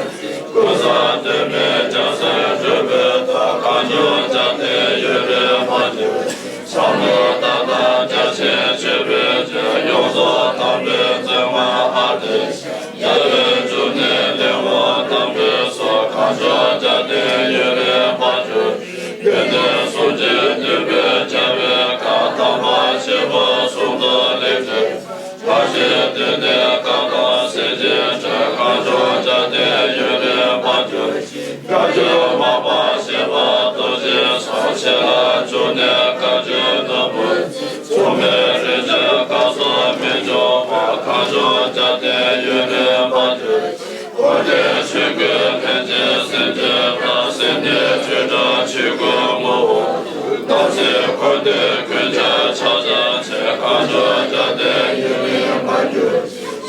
ཀུན་བཟང་སྟོན་པའི་རྒྱལ་སྲས་སྒྲུབ་པའི་བདག་གངས་ལྗོངས་རྒྱལ་བསྟན་ཡུན་རིང་དབང་བསྒྱུར། ཟབ་མོ་ལྟ་སྟངས་རྒྱ་ཆེན་སྤྱོད་པའི་རྗེ། ཡོངས་རྫོགས་དམ་པའི་མཛོད་མ་ཨ་ཏི་ཤ། རྒྱལ་བའི་འབྱུང་གནས་ལས་དབང་རྣམ་པའི་ཚོགས། གངས་ལྗོངས་རྒྱལ་བསྟན་ཡུན་རིང་དབང་བསྒྱུར། དགེ་འདུན་གསུམ་གྱིས་མཉེས་པའི་རྒྱལ་བའི་བཀའ། དམ་པ་ཆེན་པོ་གསུང་དང་ལེགས་བརྩེ། བཀའ་བཞིན་དུ་ནི་བཀའ་དང་སེམས་ཀྱི་སྒྲ། གངས་ལྗོངས་རྒྱལ་བསྟན་ཡུན་རིང་དབང་བསྒྱུར་ཅིག་བཀའ་བརྒྱུད་མར་པ་ཞེས་པ་རྡོ་རྗེའི་གསུང་། ཆེ་ལ་འབྱུང་གནས་བཀའ་བརྒྱུད་ནོར་བུ་ཅིག་མཚུངས་མེད་རིན་ཆེན་བཀའ་སྲུང་མི་འབྱུང་བ། གངས་ལྗོངས་རྒྱལ་བསྟན་ཡུན་རིང་དབང་བསྒྱུར་ཅིག་འཁོར་འདས་ཆོས་ཀུན་ལྷན་ཅིག་སེམས་ཀྱི་བདག་སེམས་ཉིད་ཆོས་སྒྲ་ཆོས་སྐུ་ངོ་བོ། དམ་ཚིག་འཁོར་འདས་ཀུན་ཀྱང་ཕྱག་བྱ་ཆེད། གངས་ལྗོངས་རྒྱལ་བསྟན་ཡུན་རིང་དབང་བསྒྱུར་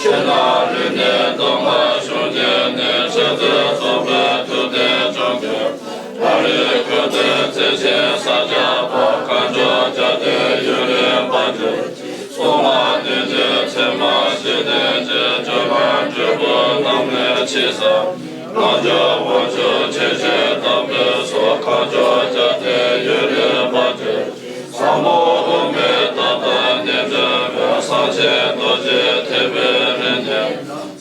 ཅིག་ཕྱི་ནང་རིག་གནས་གདོད་མ་གཞུང་འབྲེལ་ནས། ཆེ་བཙུན་རྫོགས་པའི་ཐུབ་བསྟན་སྐྱོང་མཁན། ལྷ་རིགས་ཀུན་ཏུ་བརྩེ་ཆེན་ས་སྐྱ་པ། གངས་ལྗོངས་རྒྱལ་བསྟན་ཡུན་རིང་དབང་བསྒྱུར་ཅིག་སྲུང་མ་ནུས་ཅན་ཚད་མ་བཞི་ལྡན་གྱི། སྤྱོད་ལམ་སྤྲུལ་སྐུ་རྣམས་ལས་ཆེ་ས། རྣལ་འབྱོར་དབང་ཕྱུག་ཆོས་ཀྱི་དམ་པའི་ཚོགས། གངས་ལྗོངས་རྒྱལ་བསྟན་ཡུན་རིང་དབང་བསྒྱུར་ཅིག་ཟབ་མོ་དབུ་མའི་ཐབས་དང་ནི་འབྲེལ་བའི། གསང་ཆེན་རྡོ་རྗེ་ཐེག་པའི་རིམ་གཉིས།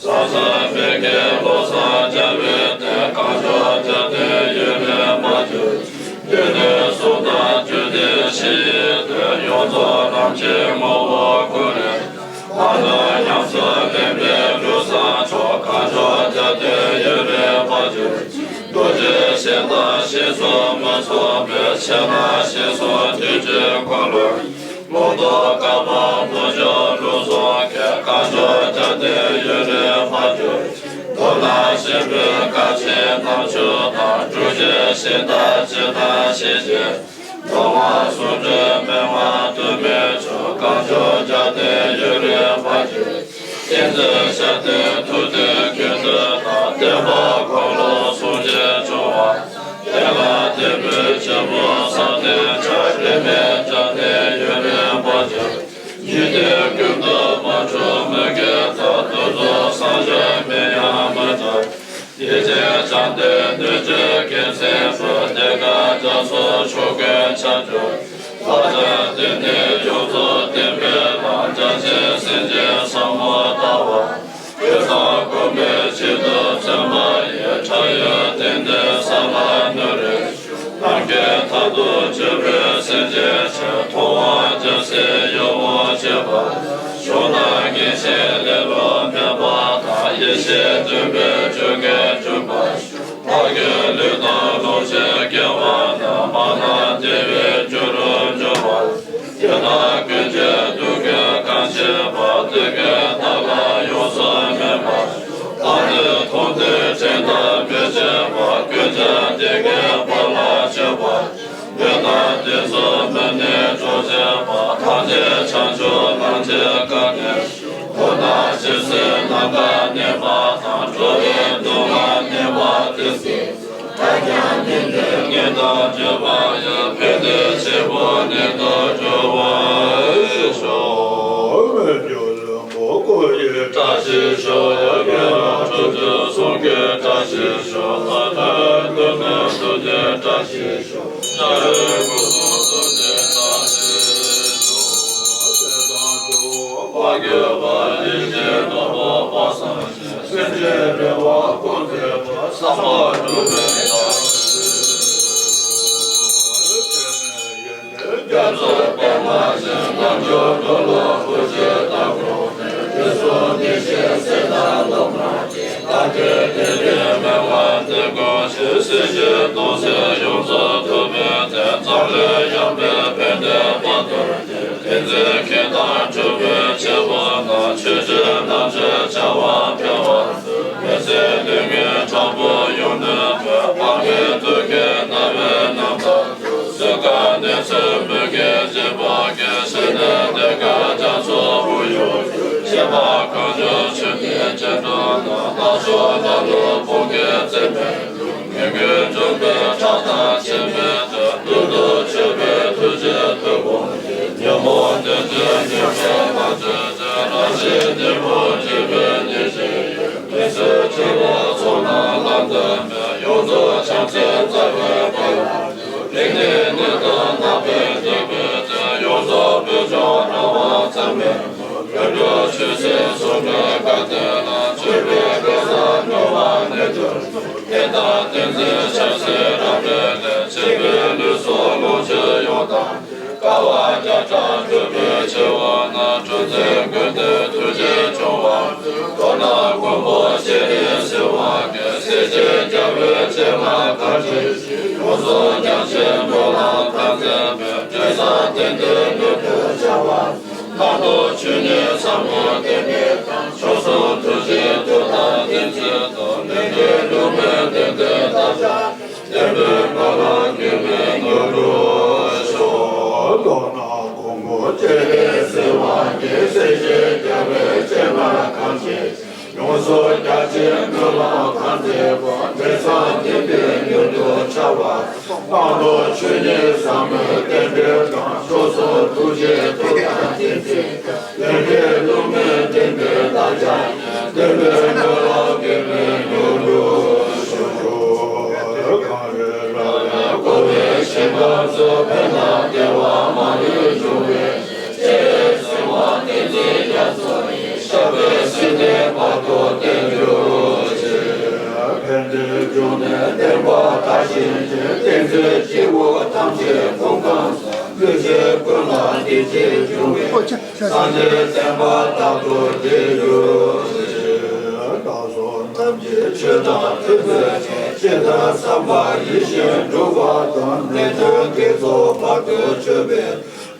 ཟབ་གསང་མན་ངག་བློ་བཟང་རྒྱལ་བའི་གདན། གངས་ལྗོངས་རྒྱལ་བསྟན་ཡུན་རིང་དབང་བསྒྱུར་ཅིག་དགེ་འདུན་གསུམ་དང་རྒྱུད་སྡེ་བཞི་ཡི་དོན། ཡོངས་རྫོགས་ལམ་གྱི་ངོ་བོ་ཀུན་ལས། མ་ནོར་ཉམས་སུ་ལེན་པའི་ལུགས་བཟང་མཆོག་གངས་ལྗོངས་རྒྱལ་བསྟན་ཡུན་རིང་དབང་བསྒྱུར་ཅིག་རྡོ་རྗེ་ཞིང་དང་ཞིང་གསུམ་མི་མཚུངས་པའི། ཕྱི་ནང་ཞིང་གསུམ་དུས་ཀྱི་འཁོར་ལོ། ལུང་རྟོགས་བཀའ་འབུམ་ལོ་རྒྱུས་ལུགས་གསུམ་གྱི། གངས་ལྗོངས་རྒྱལ་བསྟན་ཡུན་རིང་དབང་བསྒྱུར་ཅིག་མདོར་ན་གཞན་ཕན་བཀའ་ཆེན་རྣམ་དཔྱོད་དང་། སྒྲུབ་ཆེན་ཞིང་དང་སྤྱི་དང་ཞིང་གཞན། མདོ་སྔགས་ཟུང་འབྲེལ་མན་ངག་དུ་མའི་ཆོས། གངས་ལྗོངས་རྒྱལ་བསྟན་ཡུན་རིང་དབང་བསྒྱུར་ཅིག་བསྟན་འཛིན་ཞབས་བརྟན་ཐུབ་བསྟན་ཀུན་འདུས་དང་། བསྟན་པ་འཁོར་ལོ་ཟུང་འབྲེལ་འབྱུང་བ། དེ་ལ་དད་པའི་སྤྱི་བོས་ཕྱག་འཚལ་ཕྱག་རིས་མེད་བྱ་སྟེ་ཡུན་རིང་དབང་བསྒྱུར། འཇིག་རྟེན་ཀུན་ཏུ་མ་གྲུབ་མི་དགེ་དང་། གདུག་རྩུབ་སངས་རྒྱས་མིང་ཡང་མི་གྲགས། ཡེ་ཤེས་བྱམས་ལྡན་སྣོད་བཅུད་རྒྱལ་མཚན་པོ། གདེངས་ཀ་རྒྱ་མཚོ་ཕྱོགས་ཀུན་ཁྱབ་གྱུར། ལྷ་བྱམས་ལྡན་ནི་ཡོངས་རྫོགས་བསྟན་པའི་ལམ། རྒྱ་ཆེན་སེམས་ཅན་ཟབ་མོ་ལྟ་བ། སྤྱོད་དང་སྒོམ་པའི་ཆེད་དུ་བརྩོན་པ་ཡིས། འཕྲལ་ཡུན་ཏན་ཏན་བསམ་ལ་ནོར་རེ། སུ་གྱུར་པའི་སེམས་ཅན་ཕྱིར། མཐོང་བ་རྒྱལ་སྲས་ཡོན་མོ་བྱེད་པ། གཞུང་དང་མངོན་ཤེས་ལེ་ལོ་མེད་པ་དང་། ཡེ་ཤེས་སྟོན་པའི་སྤྱོད་ངན་བཅུ་པ། ཕ་གི་ལུས་དང་ལོངས་སྤྱོད་དགེ་བ་རྣམས། མ་ལ་བདེ་བའི་རྒྱུ་རུ་འགྱུར་བར། དེས་ན་ཀུན་གྱི་སྡུག་བསྔལ་གང་བྱེད་པ། སྡུག་བསྔལ་བདག་ལ་ཡོངས་སུ་སྨིན་པ། ད་ནི་མཐོང་ཐོས་དྲན་དང་མི་བརྗེད་པར། ཀུན་ཀྱང་དེ་སྔའི་བར་ལ་གཅོད་པ། མི་རྟག་དེ་ཚོ་མི་གནས་གྲོགས་བྱེད་པ། ཐམས་ཅད་བྱང་ཆུབ་ལམ་གྱི་སྐབས་ནས། ཁོ་ན་ཇི་སྲིད་ནམ་མཁའ་གནས་པ་དང་། འགྲོ་བའི་སྡུག་བསྔལ་གནས་པ་དེ་སྲིད། ད་ཀྱང་ནི་འདི་ངེས་དང་བརྗོད་པ་ཡི། ཕན་བདེའི་བྱེད་པོ་ནི་དུ་འགྱུར་བར་ཤོག། མི་འགྱུར་ལོངས་སྐུ་ཡི་བཀྲ་ཤིས་ཤོག། དགེ་བ་སྤྱོད་ཚུལ་ཚོགས་ཀྱི་བཀྲ་ཤིས་ཤོག། ལྷ་དང་ཀུན་དང་ཐུགས་རྗེའི་བཀྲ་ཤིས་ཤོག། ཉ་རེ་སྐུ་གསུང་ཐུགས་རྗེའི་བཀྲ་ཤིས་ཤོག། ཚེ་དང་འགྲོ་བ་དགེ་བ་ཡིད་བཞིན་ནོར་བུ་དཔག་བསམ་ཤིང་། སེམས་ཅན་རེ་བ་ཀུན་མཛེས་པ། བསམ་པ་འགྲུབ་པའི་བཀྲ་ཤིས་ཤོག། རྒྱ་མཚོ་པདྨ་བཞིན། རྣལ་འབྱོར་ནོར་ལུག་བུ་ཆེན་དང་གྲོགས་ནས། དུས་གསུམ་བདེ་གཤེགས་སྲས་དང་སློབ་མ་བཅས། བདག་གི་དེ་ནས་མི་མངའ་དེ་ཀུན་ཤེས། སྲིད་ཞིའི་སྡུག་བསྔལ་ཡོངས་རྫོགས་ཐུབ་པའི་བརྟན། འཛམ་གླིང་ཡངས་པའི་ཕན་བདེ་དཔལ་དུ་འགྱུར། ཏིང་འཛིན་མཁྱེན་དང་གྲུབ་པའི་བྱེད་པོ་རྣམས། ཆོས་སྤྱོད་རྣམ་དག་བྱ་བ་འཕེལ་བར་མཛད། མི་ཟད་ལུས་ངན་དྲག་པོ་ཡོངས་ནི་བས། དཔག་མེད་དུས་ཀྱི་རྣམ་པའི་རྣམ་ཐར། གཟུགས་ཀ་གནས་ཚུལ་མུ་གེ་བརྗིད་པ་གིས། ཕྱི་ནས་གདེངས་ཀ་རྒྱ་མཚོ་དབུས་ཡུལ། ཤེས་པ་གང་བྱུང་ཆུ་ནས་སྐྱེ་འགྲོ་ན། རྣམ་ཤོག་ལ་ལུ་བུང་གི་རྩེ་མོ། མི་མགོའི་འཇོམས་པའི་ཁྲག་དང་ཕྱེ་མའི་དོན། རླུང་དུ་ཆུད་པའི་ཐུགས་རྗེའི་མཐུ་དགོངས་ཏེ། ཉོན་མོངས་དོན་བདུན་ཉེས་པའི་དམར་མཆོད་ཅན། རང་བཞིན་ནད་མུག་འཇིགས་པའི་ནད་གཞི་ཡི། མི་བཟོད་འཁྲུལ་པ་ཚོགས་རྣམས་ལམ་དུ་མེད། ཡོངས་རྫོགས་བྱང་སེམས་རྩ་བའི་དཔལ་ལ་འཇུག། རིག་གནས་ནད་དང་ནད་པའི་ནད་པའི་ཚེ། ཡོངས་རྫོགས་བོད་ལྗོངས་རང་དབང་རྩ་མེད། དུད་འགྲོ་ཆོས་སྲིད་ཟུང་འབྲེལ་དགའ་སྟོན་ལ། བཅོལ་བའི་སྐལ་བཟང་མྱུར་བར་ནུས་གྱུར་ཅིག། བསྟན་དང་བསྟན་འཛིན་ཆབ་སྲིད་རབ་གནས་ལས། སྐྱེས་པའི་ལུས་སྲོག་ལོངས་སྤྱོད་ཡོངས་དག་དཀའ་བ་བརྒྱ་ཕྲག་སྒྲུབ་པའི་ཆེ་བ་ན། གྲུ་འཛིན་ཀུན་འདུས་ཐུགས་རྗེ་སྐྱོང་བ། མདོར་ན་མགོན་པོ་སྤྱན་རས་གཟིགས་དབང་གིས། སྲས་བཅས་རྒྱལ་བའི་སྤྱན་སྔར་གང་མཆིས་ཤིང་། ཡོངས་སུ་བསྐྱངས་ཤིང་སྨོན་ལམ་ཐམས་ཅད་པའི། དྲིན་བསམ་དེང་འདིར་མྱུར་དུ་བྱ་བ། སྣང་སྟོང་ཆོས་ཉིད་ཟབ་མོ་བསྟན་པའི་དང་། མཆོག་གསུམ་ཐུགས་རྗེའི་མཐུ་དང་ཏིང་འཛིན་དང་། ལས་ཀྱི་ལུང་མའི་བདེན་དོན་བདག་ཅག་བསྟན་པའི་ངང་ལ་གུས་པས་ཉོན་དུ་ཤོག། མདོར་ན་མགོན་པོ་སྤྱན་རས་གཟིགས་དབང་གིས། སྲས་བཅས་རྒྱལ་བའི་སྤྱན་སྔར་གང་མཆིས། ཡོངས་སུ་བསྐྱངས་ཤིང་སྨོན་ལམ་གང་མཛད་པ། དྲིན་བསམ་དེང་འདིར་མྱུར་དུ་བྱ་བ། སྣང་སྟོང་ཆོས་ཉིད་ཟབ་མོའི་བསྟན་པའི་དང་། མཆོག་གསུམ་ཐུགས་རྗེའི་མཐུ་དང་ཏིང་འཛིན་དང་། ལས་ཀྱི་ལུང་མའི་བདེན་པའི་བདག་ཅག་ཉིད། བསྟན་པའི་ངང་ལ་གུས་པས་ཉོན་དུ་ཤོག། གངས་རི་ར་བས་བསྐོར་བའི་ཞིང་ཁམས་སུ། ཕན་དང་བདེ་བ་མ་ལུས་འབྱུང་བའི་ཕྱིར། སྲིད་པ་བསྟན་འཛིན་རྒྱ་མཚོ་ཡི། ཞབས་པད་སྲིད་མཐའི་བར་དུ་བརྟན་གྱུར་ཅིག། ཕན་བདེའི་འབྱུང་གནས་བསྟན་པ་དར་ཞིང་རྒྱས། བསྟན་འཛིན་སྐྱེས་བུ་ཐམས་ཅད་ཀུན་ཁམས་བཟང་། ལུས་ཅན་ཀུན་ལ་བདེ་སྐྱིད་འབྱུང་བའི་ཕྱིར། སངས་རྒྱས་བསྟན་པ་རྟག་ཏུ་རྒྱས་གྱུར་ཅིག། བདག་སོགས་རྣམས་ཀྱི་ཆོས་དང་མཐུན་པའི་ཕྱིར། ཇི་ལྟར་བསམ་པ་ཡིད་བཞིན་འགྲུབ་པ་དང་། ལས་དོན་དགེ་ཚོགས་བར་དུ་གཅོད་པའི།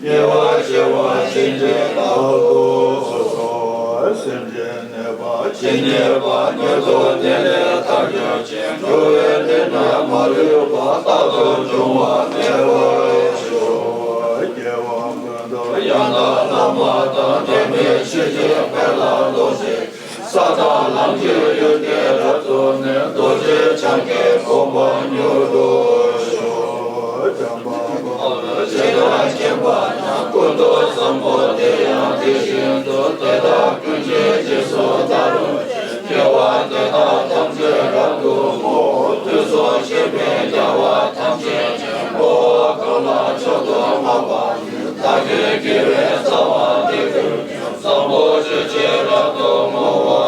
ཉེ་བར་ཞི་བ་ཅན་གྱི་ལག་ཏུ་སོགས། སེམས་ཅན་ནད་པ་ཇི་སྙེད་པ། མྱུར་དུ་ནད་ལས་ཐར་གྱུར་ཅིག། འགྲོ་བའི་ནད་རྣམས་མ་ལུས་པ། རྟག་ཏུ་འབྱུང་བ་མེད་པར་ཤོག། སྐྱེ་བ་ཀུན་ཏུ་ཡང་དག་བླ་མ་དང་། འབྲལ་མེད་ཆོས་ཀྱི་དཔལ་ལ་རྫོགས་ཤིང་། ས་དང་ལམ་གྱི་ཡོན་ཏན་རབ་རྫོགས་ནས། རྡོ་རྗེ་འཆང་གི་གོ་འཕང་མྱུར་དུ་ཤོག། བྱམས་པ་འཕགས་པའི་ཆོས་དང་མཁྱེན་པ་རྣམས། ཀུན་ཏུ་བཟང་པོ་དེ་ཡང་དེ་བཞིན་དུ། དེ་དག་ཀུན་གྱི་རྗེས་སུ་བདག་སློབ་ཅིང་། དགེ་བ་འདི་དག་ཐམས་ཅད་རབ་ཏུ་བསྔོ། དུས་གསུམ་གཤེགས་པའི་རྒྱལ་བ་ཐམས་ཅད་ཀྱིས། བསྔོ་བ་གང་ལ་མཆོག་ཏུ་བསྔགས་པ་ཡི། བདག་གི་དགེ་བའི་རྩ་བ་འདི་ཀུན་ཀྱང་། བཟང་པོ་སྤྱོད་ཕྱིར་རབ་ཏུ་བསྔོ་བར་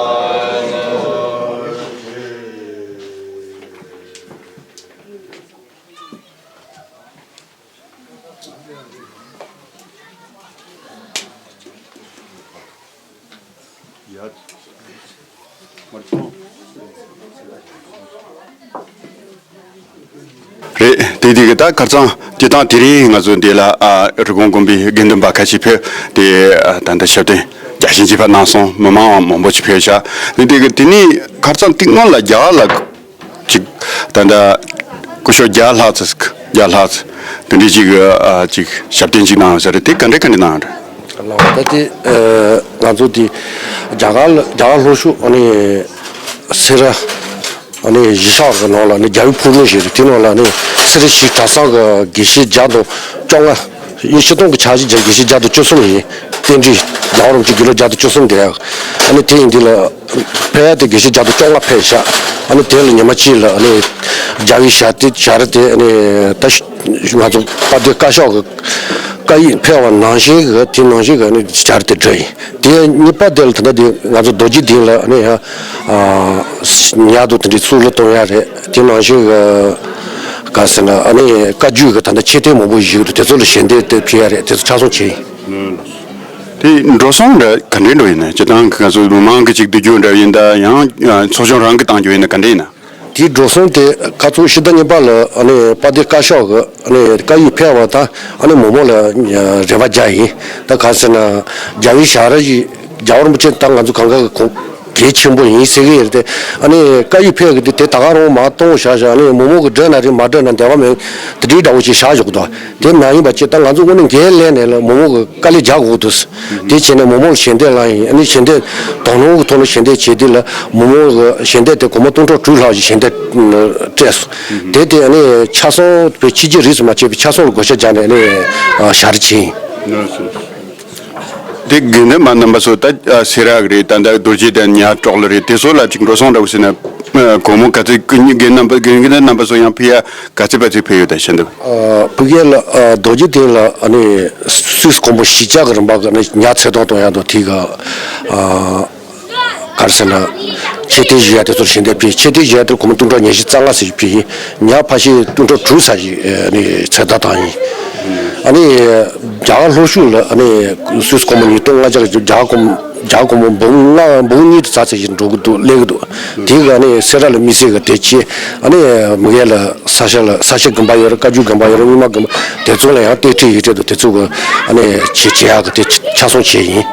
ཤོག། རེད། དེ་དེ་གི་ད་ཁ་རྩང་སྤྱི་བཏང་དེ་རིང་ང་ཚོ་འདི་ལ་ཨ་རི་ཀོན་དགོན་པའི་དགེ་འདུན་པ་ཁ་ཤས་ཕེབས་ཏེ་ཨ་ད་ལྟ་ཞབས་བརྟན་རྒྱ་ཆེན་གྱིས་ཕར་གནང་སོང་། མི་མང་མང་པོ་ཅིག་ཕེབས་ཤག་དེ་དེ་གི་དེ་ནས་ཁ་རྩང་སྟེང་སྔོན་ལ་རྒྱ་གར་ལ་ཅིག་ད་ལྟ་སྐུ་ཞབས་བརྒྱ་ལྷག་ཙམ་བརྒྱ་ལྷག་ཙམ་དེ་འདྲའི་ཅིག་ཨ་ཅིག་ཞབས་བརྟན་ཅིག་གནང་ཡོད་ས་རེད། དེ་ག་འདྲ་ག་འདྲ་གནང་ཡོད་རེད། ལགས། ད་དེ་ཨ་ང་ཚོ་དེ་རྒྱ་གར་ལ་རྒྱ་གར་ལྷོ་ཕྱོགས་ཨ་ནི་སེ་ར་ཨ་ནི་གཞིས་ཆགས་ཀྱི་ནང་ལ་ནི་རྒྱལ་བའི་ཕུག་རོན་ཞིག་རེད། དེ་ནང་ལ་ནི་སེ་ར་བྱེས་གྲྭ་ཚང་གི་དགེ་བཤེས་བརྒྱ་དང་བཅོ་ལྔ། ཡིན་སྤྱིར་བཏང་གི་ཕྱག་བཞེས་བརྒྱ་དགེ་བཤེས་བརྒྱ་དང་བཅུ་གསུམ་ཡིན། རྟེན་འབྲེལ་རྒྱལ་བ་རིན་པོ་ཆེ་དགེ་ལུགས་བརྒྱ་དང་བཅུ་གསུམ་དེ། ཨ་ནི་དེ་ཡིན་དུས་ལ་ཕེབས་ཡ་དེ་དགེ་བཤེས་བརྒྱ་དང་བཅོ་ལྔ་ཕེབས་ཤག་ཨ་ནི་དེ་ལ་ཉི་མ་གཅིག་ལ་ཨ་ནི་རྒྱལ་བའི་ཞབས་བརྟན་ཞབས་བརྟན་དེ་ཨ་ནི་ད་ང་ཚོ་དཔལ་ལྡན་བཀའ་ཤག་གི་བཀའ་ཡིག་ཕེབས་པ་ནང་བཞིན་གྱི་དེ་ནང་བཞིན་གྱི་ནི་སྦྱར་ཏེ་འགྲོ་ཡིན། དེ་གཉིས་པ་དེ་ལ་ད་ལྟ་དེ་ང་ཚོ་རྡོ་རྗེ་གདན་ལ་ནི་ཡང་ཉལ་དུ་དེ་འདྲའི་གཙུག་ལག་གཏོང་ཡ་རེད། དེ་ནང་བཞིན་གྱི་ག་ཟེར་ན་ཨ་ནི་བཀའ་བརྒྱུད་ཀྱི་ད་ལྟ་མཆོད་རྟེན་མང་པོ་བཞུགས་འདུག་དེ་ཚོ་ལ་ཞལ་འདེབས་དེ་ཕུལ་ཡ་རེད། དེ་ཚོ་ཆ་ཚང་བྱས་ཡིན། དེ་འགྲོ་སོང་འདྲ་ག་འདྲས་འགྲོ་ཡིན་ན། སྤྱིར་བཏང་གི་ང་ཚོ་མི་མང་གི་ཅིག་བསྡུ་རྒྱུ་འདྲ་ཡིན་ད། ཡང་ཚོགས་ཆུང་རང་གི་བཏང་རྒྱུ་ཡིན་ན་ག་འདྲས་ཡིན་ན། དེའི་འགྲོ་སོང་དེ་ཁ་ཚོན་ཕྱི་ཟླ་གཉིས་པ་ལ་ཨ་ནི་དཔལ་ལྡན་བཀའ་ཤག་གི་ཨ་ནི་བཀའ་ཡིག་ཕེབས་པ་དང་ཨ་ནི་མོག་མོག་ལ་རེ་བ་རྒྱག་ཡིན། ད་ག་ཟེར་ན་རྒྱལ་བའི་ཞབས་ར་ཞིག་རྒྱལ་བ་རིན་པོ་ཆེ་ད་ང་ཚོ་གང་ག་གི་གོ་གལ་ཆེན་པོ་ཡིན་ཟེར་གི་ཡོད་དེ། ཨ་ནི་བཀའ་ཡིག་ཕེབས་གི་དེ་དེ་ད་ག་རང་མ་གཏོང་བཞག་བཞག་ཨ་ནི་མོག་མོག་གི་འགྲིག་ན་རེད། མ་འགྲིག་ན་འདས་པ་མེད་དེ་འདྲའི་འདྲ་བོ་ཅིག་བཞག་བཞག་གི་འདུག་དེ་མ་ཡིན་པ་ཅིག་ད་ང་ཚོ་དངོས་གནས་འགན་ལེན་ནས་ལ་མོག་མོག་གི་དཀའ་ལས་རྒྱག་དགོས་འདུག་དེ་བྱས་ནས་མོག་མོག་ལ་ཞལ་འདེབས་བསླངས་ཡིན། ཨ་ནི་ཞལ་འདེབས་དོ་སྣང་གི་ཐོག་ནས་ཞལ་འདེབས་བྱས་དུས་ལ་མོག་མོག་གི་ཞལ་འདེབས་དེ་སྒོར་མོ་སྟོང་ཕྲག་དྲུག་ལྷག་ཅིག་ཞལ་འདེབས་སྤྲད་སོང་། དེ་དེ་ཨ་ནི་ཆ་ཚང་བའི་ཕྱི་རྒྱུ་རིས་སུ་མ་ཆད་པའི་ཆ་ཚང་ལ་བགོ་བཤའ་བརྒྱབ་ནས་ཨ་ནི་ཞབས་ར་ཕྱིན་ཡིན། དེ་དགེ་འདུན་པ་རྣམ་པ་ཚོ་ད་སེ་ར་གི་རེད། ད་ད་རྡོ་རྗེ་གདན་ཉག་གྲོག་ལ་རེད། དེ་ཚོ་ལ་ཅིག་འགྲོ་སོང་འདྲ་བོ་ཟེར་ན་སྒོར་མོ་ག་ཚོད་དགེ་འདུན་རྣམ་པ་དགེ་འདུན་རྣམ་པ་ཚོ་ཡང་ཕུལ་ཡ་ག་ཚོད་པ་ཚོད་ཕུལ་ཡོད་ད་ཤེས་འདུག་ཨ། ཕ་གི་ལ་ཨ་རྡོ་རྗེ་གདན་ལ་ཨ་ནི་སུད་སི་གོང་བུ་གཞིས་ཆགས་ཀྱི་རིམ་པ་གི་ཨ་ནི་ཉ་ཚོད་གཏོང་གཏོང་ཡག་འདུག་དེ་ག་ཨ་ག་རེ་ཟེར་ན་མཆོད་རྟེན་བཞེངས་ཡག་དེ་ཚོར་ཞལ་འདེབས་ཕུལ། མཆོད་རྟེན་བཞེངས་ཡག་དེར་སྒོར་མོ་སྟོང་ཕྲག་ཉི་ཤུ་རྩ་ལྔ་ཟེར་ཕུལ་ཡིན། ཉ་ཕལ་ཆེར་སྟོང་ཕྲག་དྲུག་ཙམ་ཞིག་ཨ་ནི་ཚོད་ལྟ་བཏང་ཡིན། ཨ་ནི་རྒྱ་གར་ལྷོ་ཕྱོགས་ལ་ཨ་ནི་སུད་སི་སྒོར་མོ་ཉིས་སྟོང་ལྔ་བརྒྱ་གི་རྒྱ་གར་སྒོར་མོ་རྒྱ་གར་སྒོར་མོ་འབུམ་ལྔ་འབུམ་གཉིས་དེ་ཙམ་ཙམ་ཞིག་འགྲོ་གི་འདུག་སླེབས་ཀྱི་འདུག་དེ་ག་ནི་སེ་ར་ལ་དམིགས་བསལ་གྱི་དེ་ཆེ། ཨ་ནི་མི་སྒེར་ལ་ས་ཆ་ལ་ས་ཆ་དགོན་པ་ཡོད་རེད། བཀའ་བརྒྱུད་དགོན་པ་ཡོད་རེད། རྙིང་མ་དགོན་པ་དེ་ཚོ་ལ་ཡང་སྟེགས་ཁྲི་ཡོད་རེད་འདུག་དེ་ཚོ་གི་ཨ་ནི་ཆེ་ཆེ་ཡག་གི་དེ་ཆ་ཚང་བྱས་ཡིན།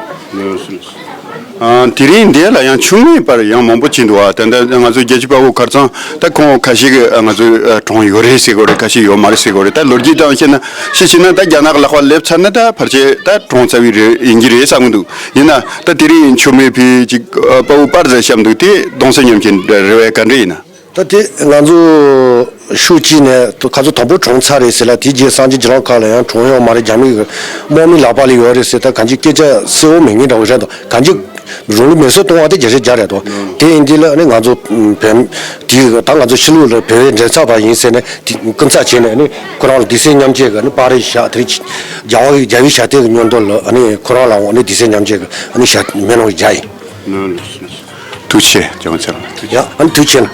ཨ། དེ་རིང་འདི་ལ་ཡང་ཆུང་མའི་པར་ཡང་མང་པོ་ཕྱིན་འདུག་བ། ད་ལྟ་ང་ཚོ་རྒྱལ་གཅེས་དཔའ་བོ་ཁ་རྩང་ད་ཁོང་ཁ་ཤས་ཀྱིས་ང་ཚོའི་གྲོངས་ཡོད་རེད་ཟེར་གྱི་ཡོད་རེད། ཁ་ཤས་ཡོད་མ་རེད་ཟེར་གྱི་ཡོད་རེད། ད་ལོ་རྒྱུས་སྟེང་བཤད་ན་ཤེས་བྱས་ན་ད་རྒྱ་ནག་གི་ལག་པར་སླེབས་ཚར་ན་ད་ཕལ་ཆེར་ད་གྲོངས་ཚར་བའི་རེད་ཡིན་གྱི་རེད་བསམ་གྱི་འདུག་ཡིན་ན་ད་དེ་རིང་ཆུང་མའི་ཕི་ཅིག་དཔའ་བོ་པར་ཟེར་བཤམས་འདུག་དེ་གདུང་སེམས་མཉམ་སྐྱེད་རེ་བ་ག་འདྲ་ཡིན་ན། ད་དེ་ང་ཚོ་ཤུགས་གཅིག་ནས་ཁ་ཚོ་དང་པོ་གྲོངས་ཚར་རེད་ཟེར་ལ། དེ་རྗེས་སངས་རྒྱས་བྱེ་བྲག་ཁག་ལ་ཡང་གྲོངས་ཡོད་མ་རེད། རྒྱ་མི་གི་དམག་མི་ལག་པ་ལ་ཡོད་རེད་ཟེར། ད་གང་ཅི་སྐད་ཆ་གསལ་བོ་མེད་ངེས་འདྲ་བོ་རེད་དོ། གང་ཅི་རང་ལུས་མེར་སྲེག་གཏོང་བ་དེ་རྒྱལ་སྲས་རྒྱལ་རེད་དོ། དེ་ཡིན་དུས་ལ་ནི་ང་ཚོ་བོད་དེ་ད་ང་ཚོ་ཕྱི་ལོགས་ལ་བོད་པའི་མགྲིན་ཚབ་པ་ཡིན་ཟེར་ནས་དེ་སྐུ་ཚབ་བྱས་ནས་ནི་ཁོ་རང་ལ་དུས་སེམས་མཉམ་སྐྱེད་ཀྱི་ནི་པར་རེ་བཞག་དེ་རྒྱལ་བ་གི་རྒྱལ་བའི་ཞབས་བརྟན་གྱི་མཉམ་དུ་ལ་ནི་ཁོ་རང་ལའང་ནི་དུས་སེམས་མཉམ་སྐྱེད་ཀྱི་ནི་ཞབས་མེ་ནང་བཞག་ཡིན། ཐུགས་རྗེ་ཆེ། རྒྱལ་བ་ཚེ་རིང་ལ་ཐུགས་རྗེ་ཆེ། ཡ་ཨ་ནི་ཐུགས་རྗེ་ཆེ།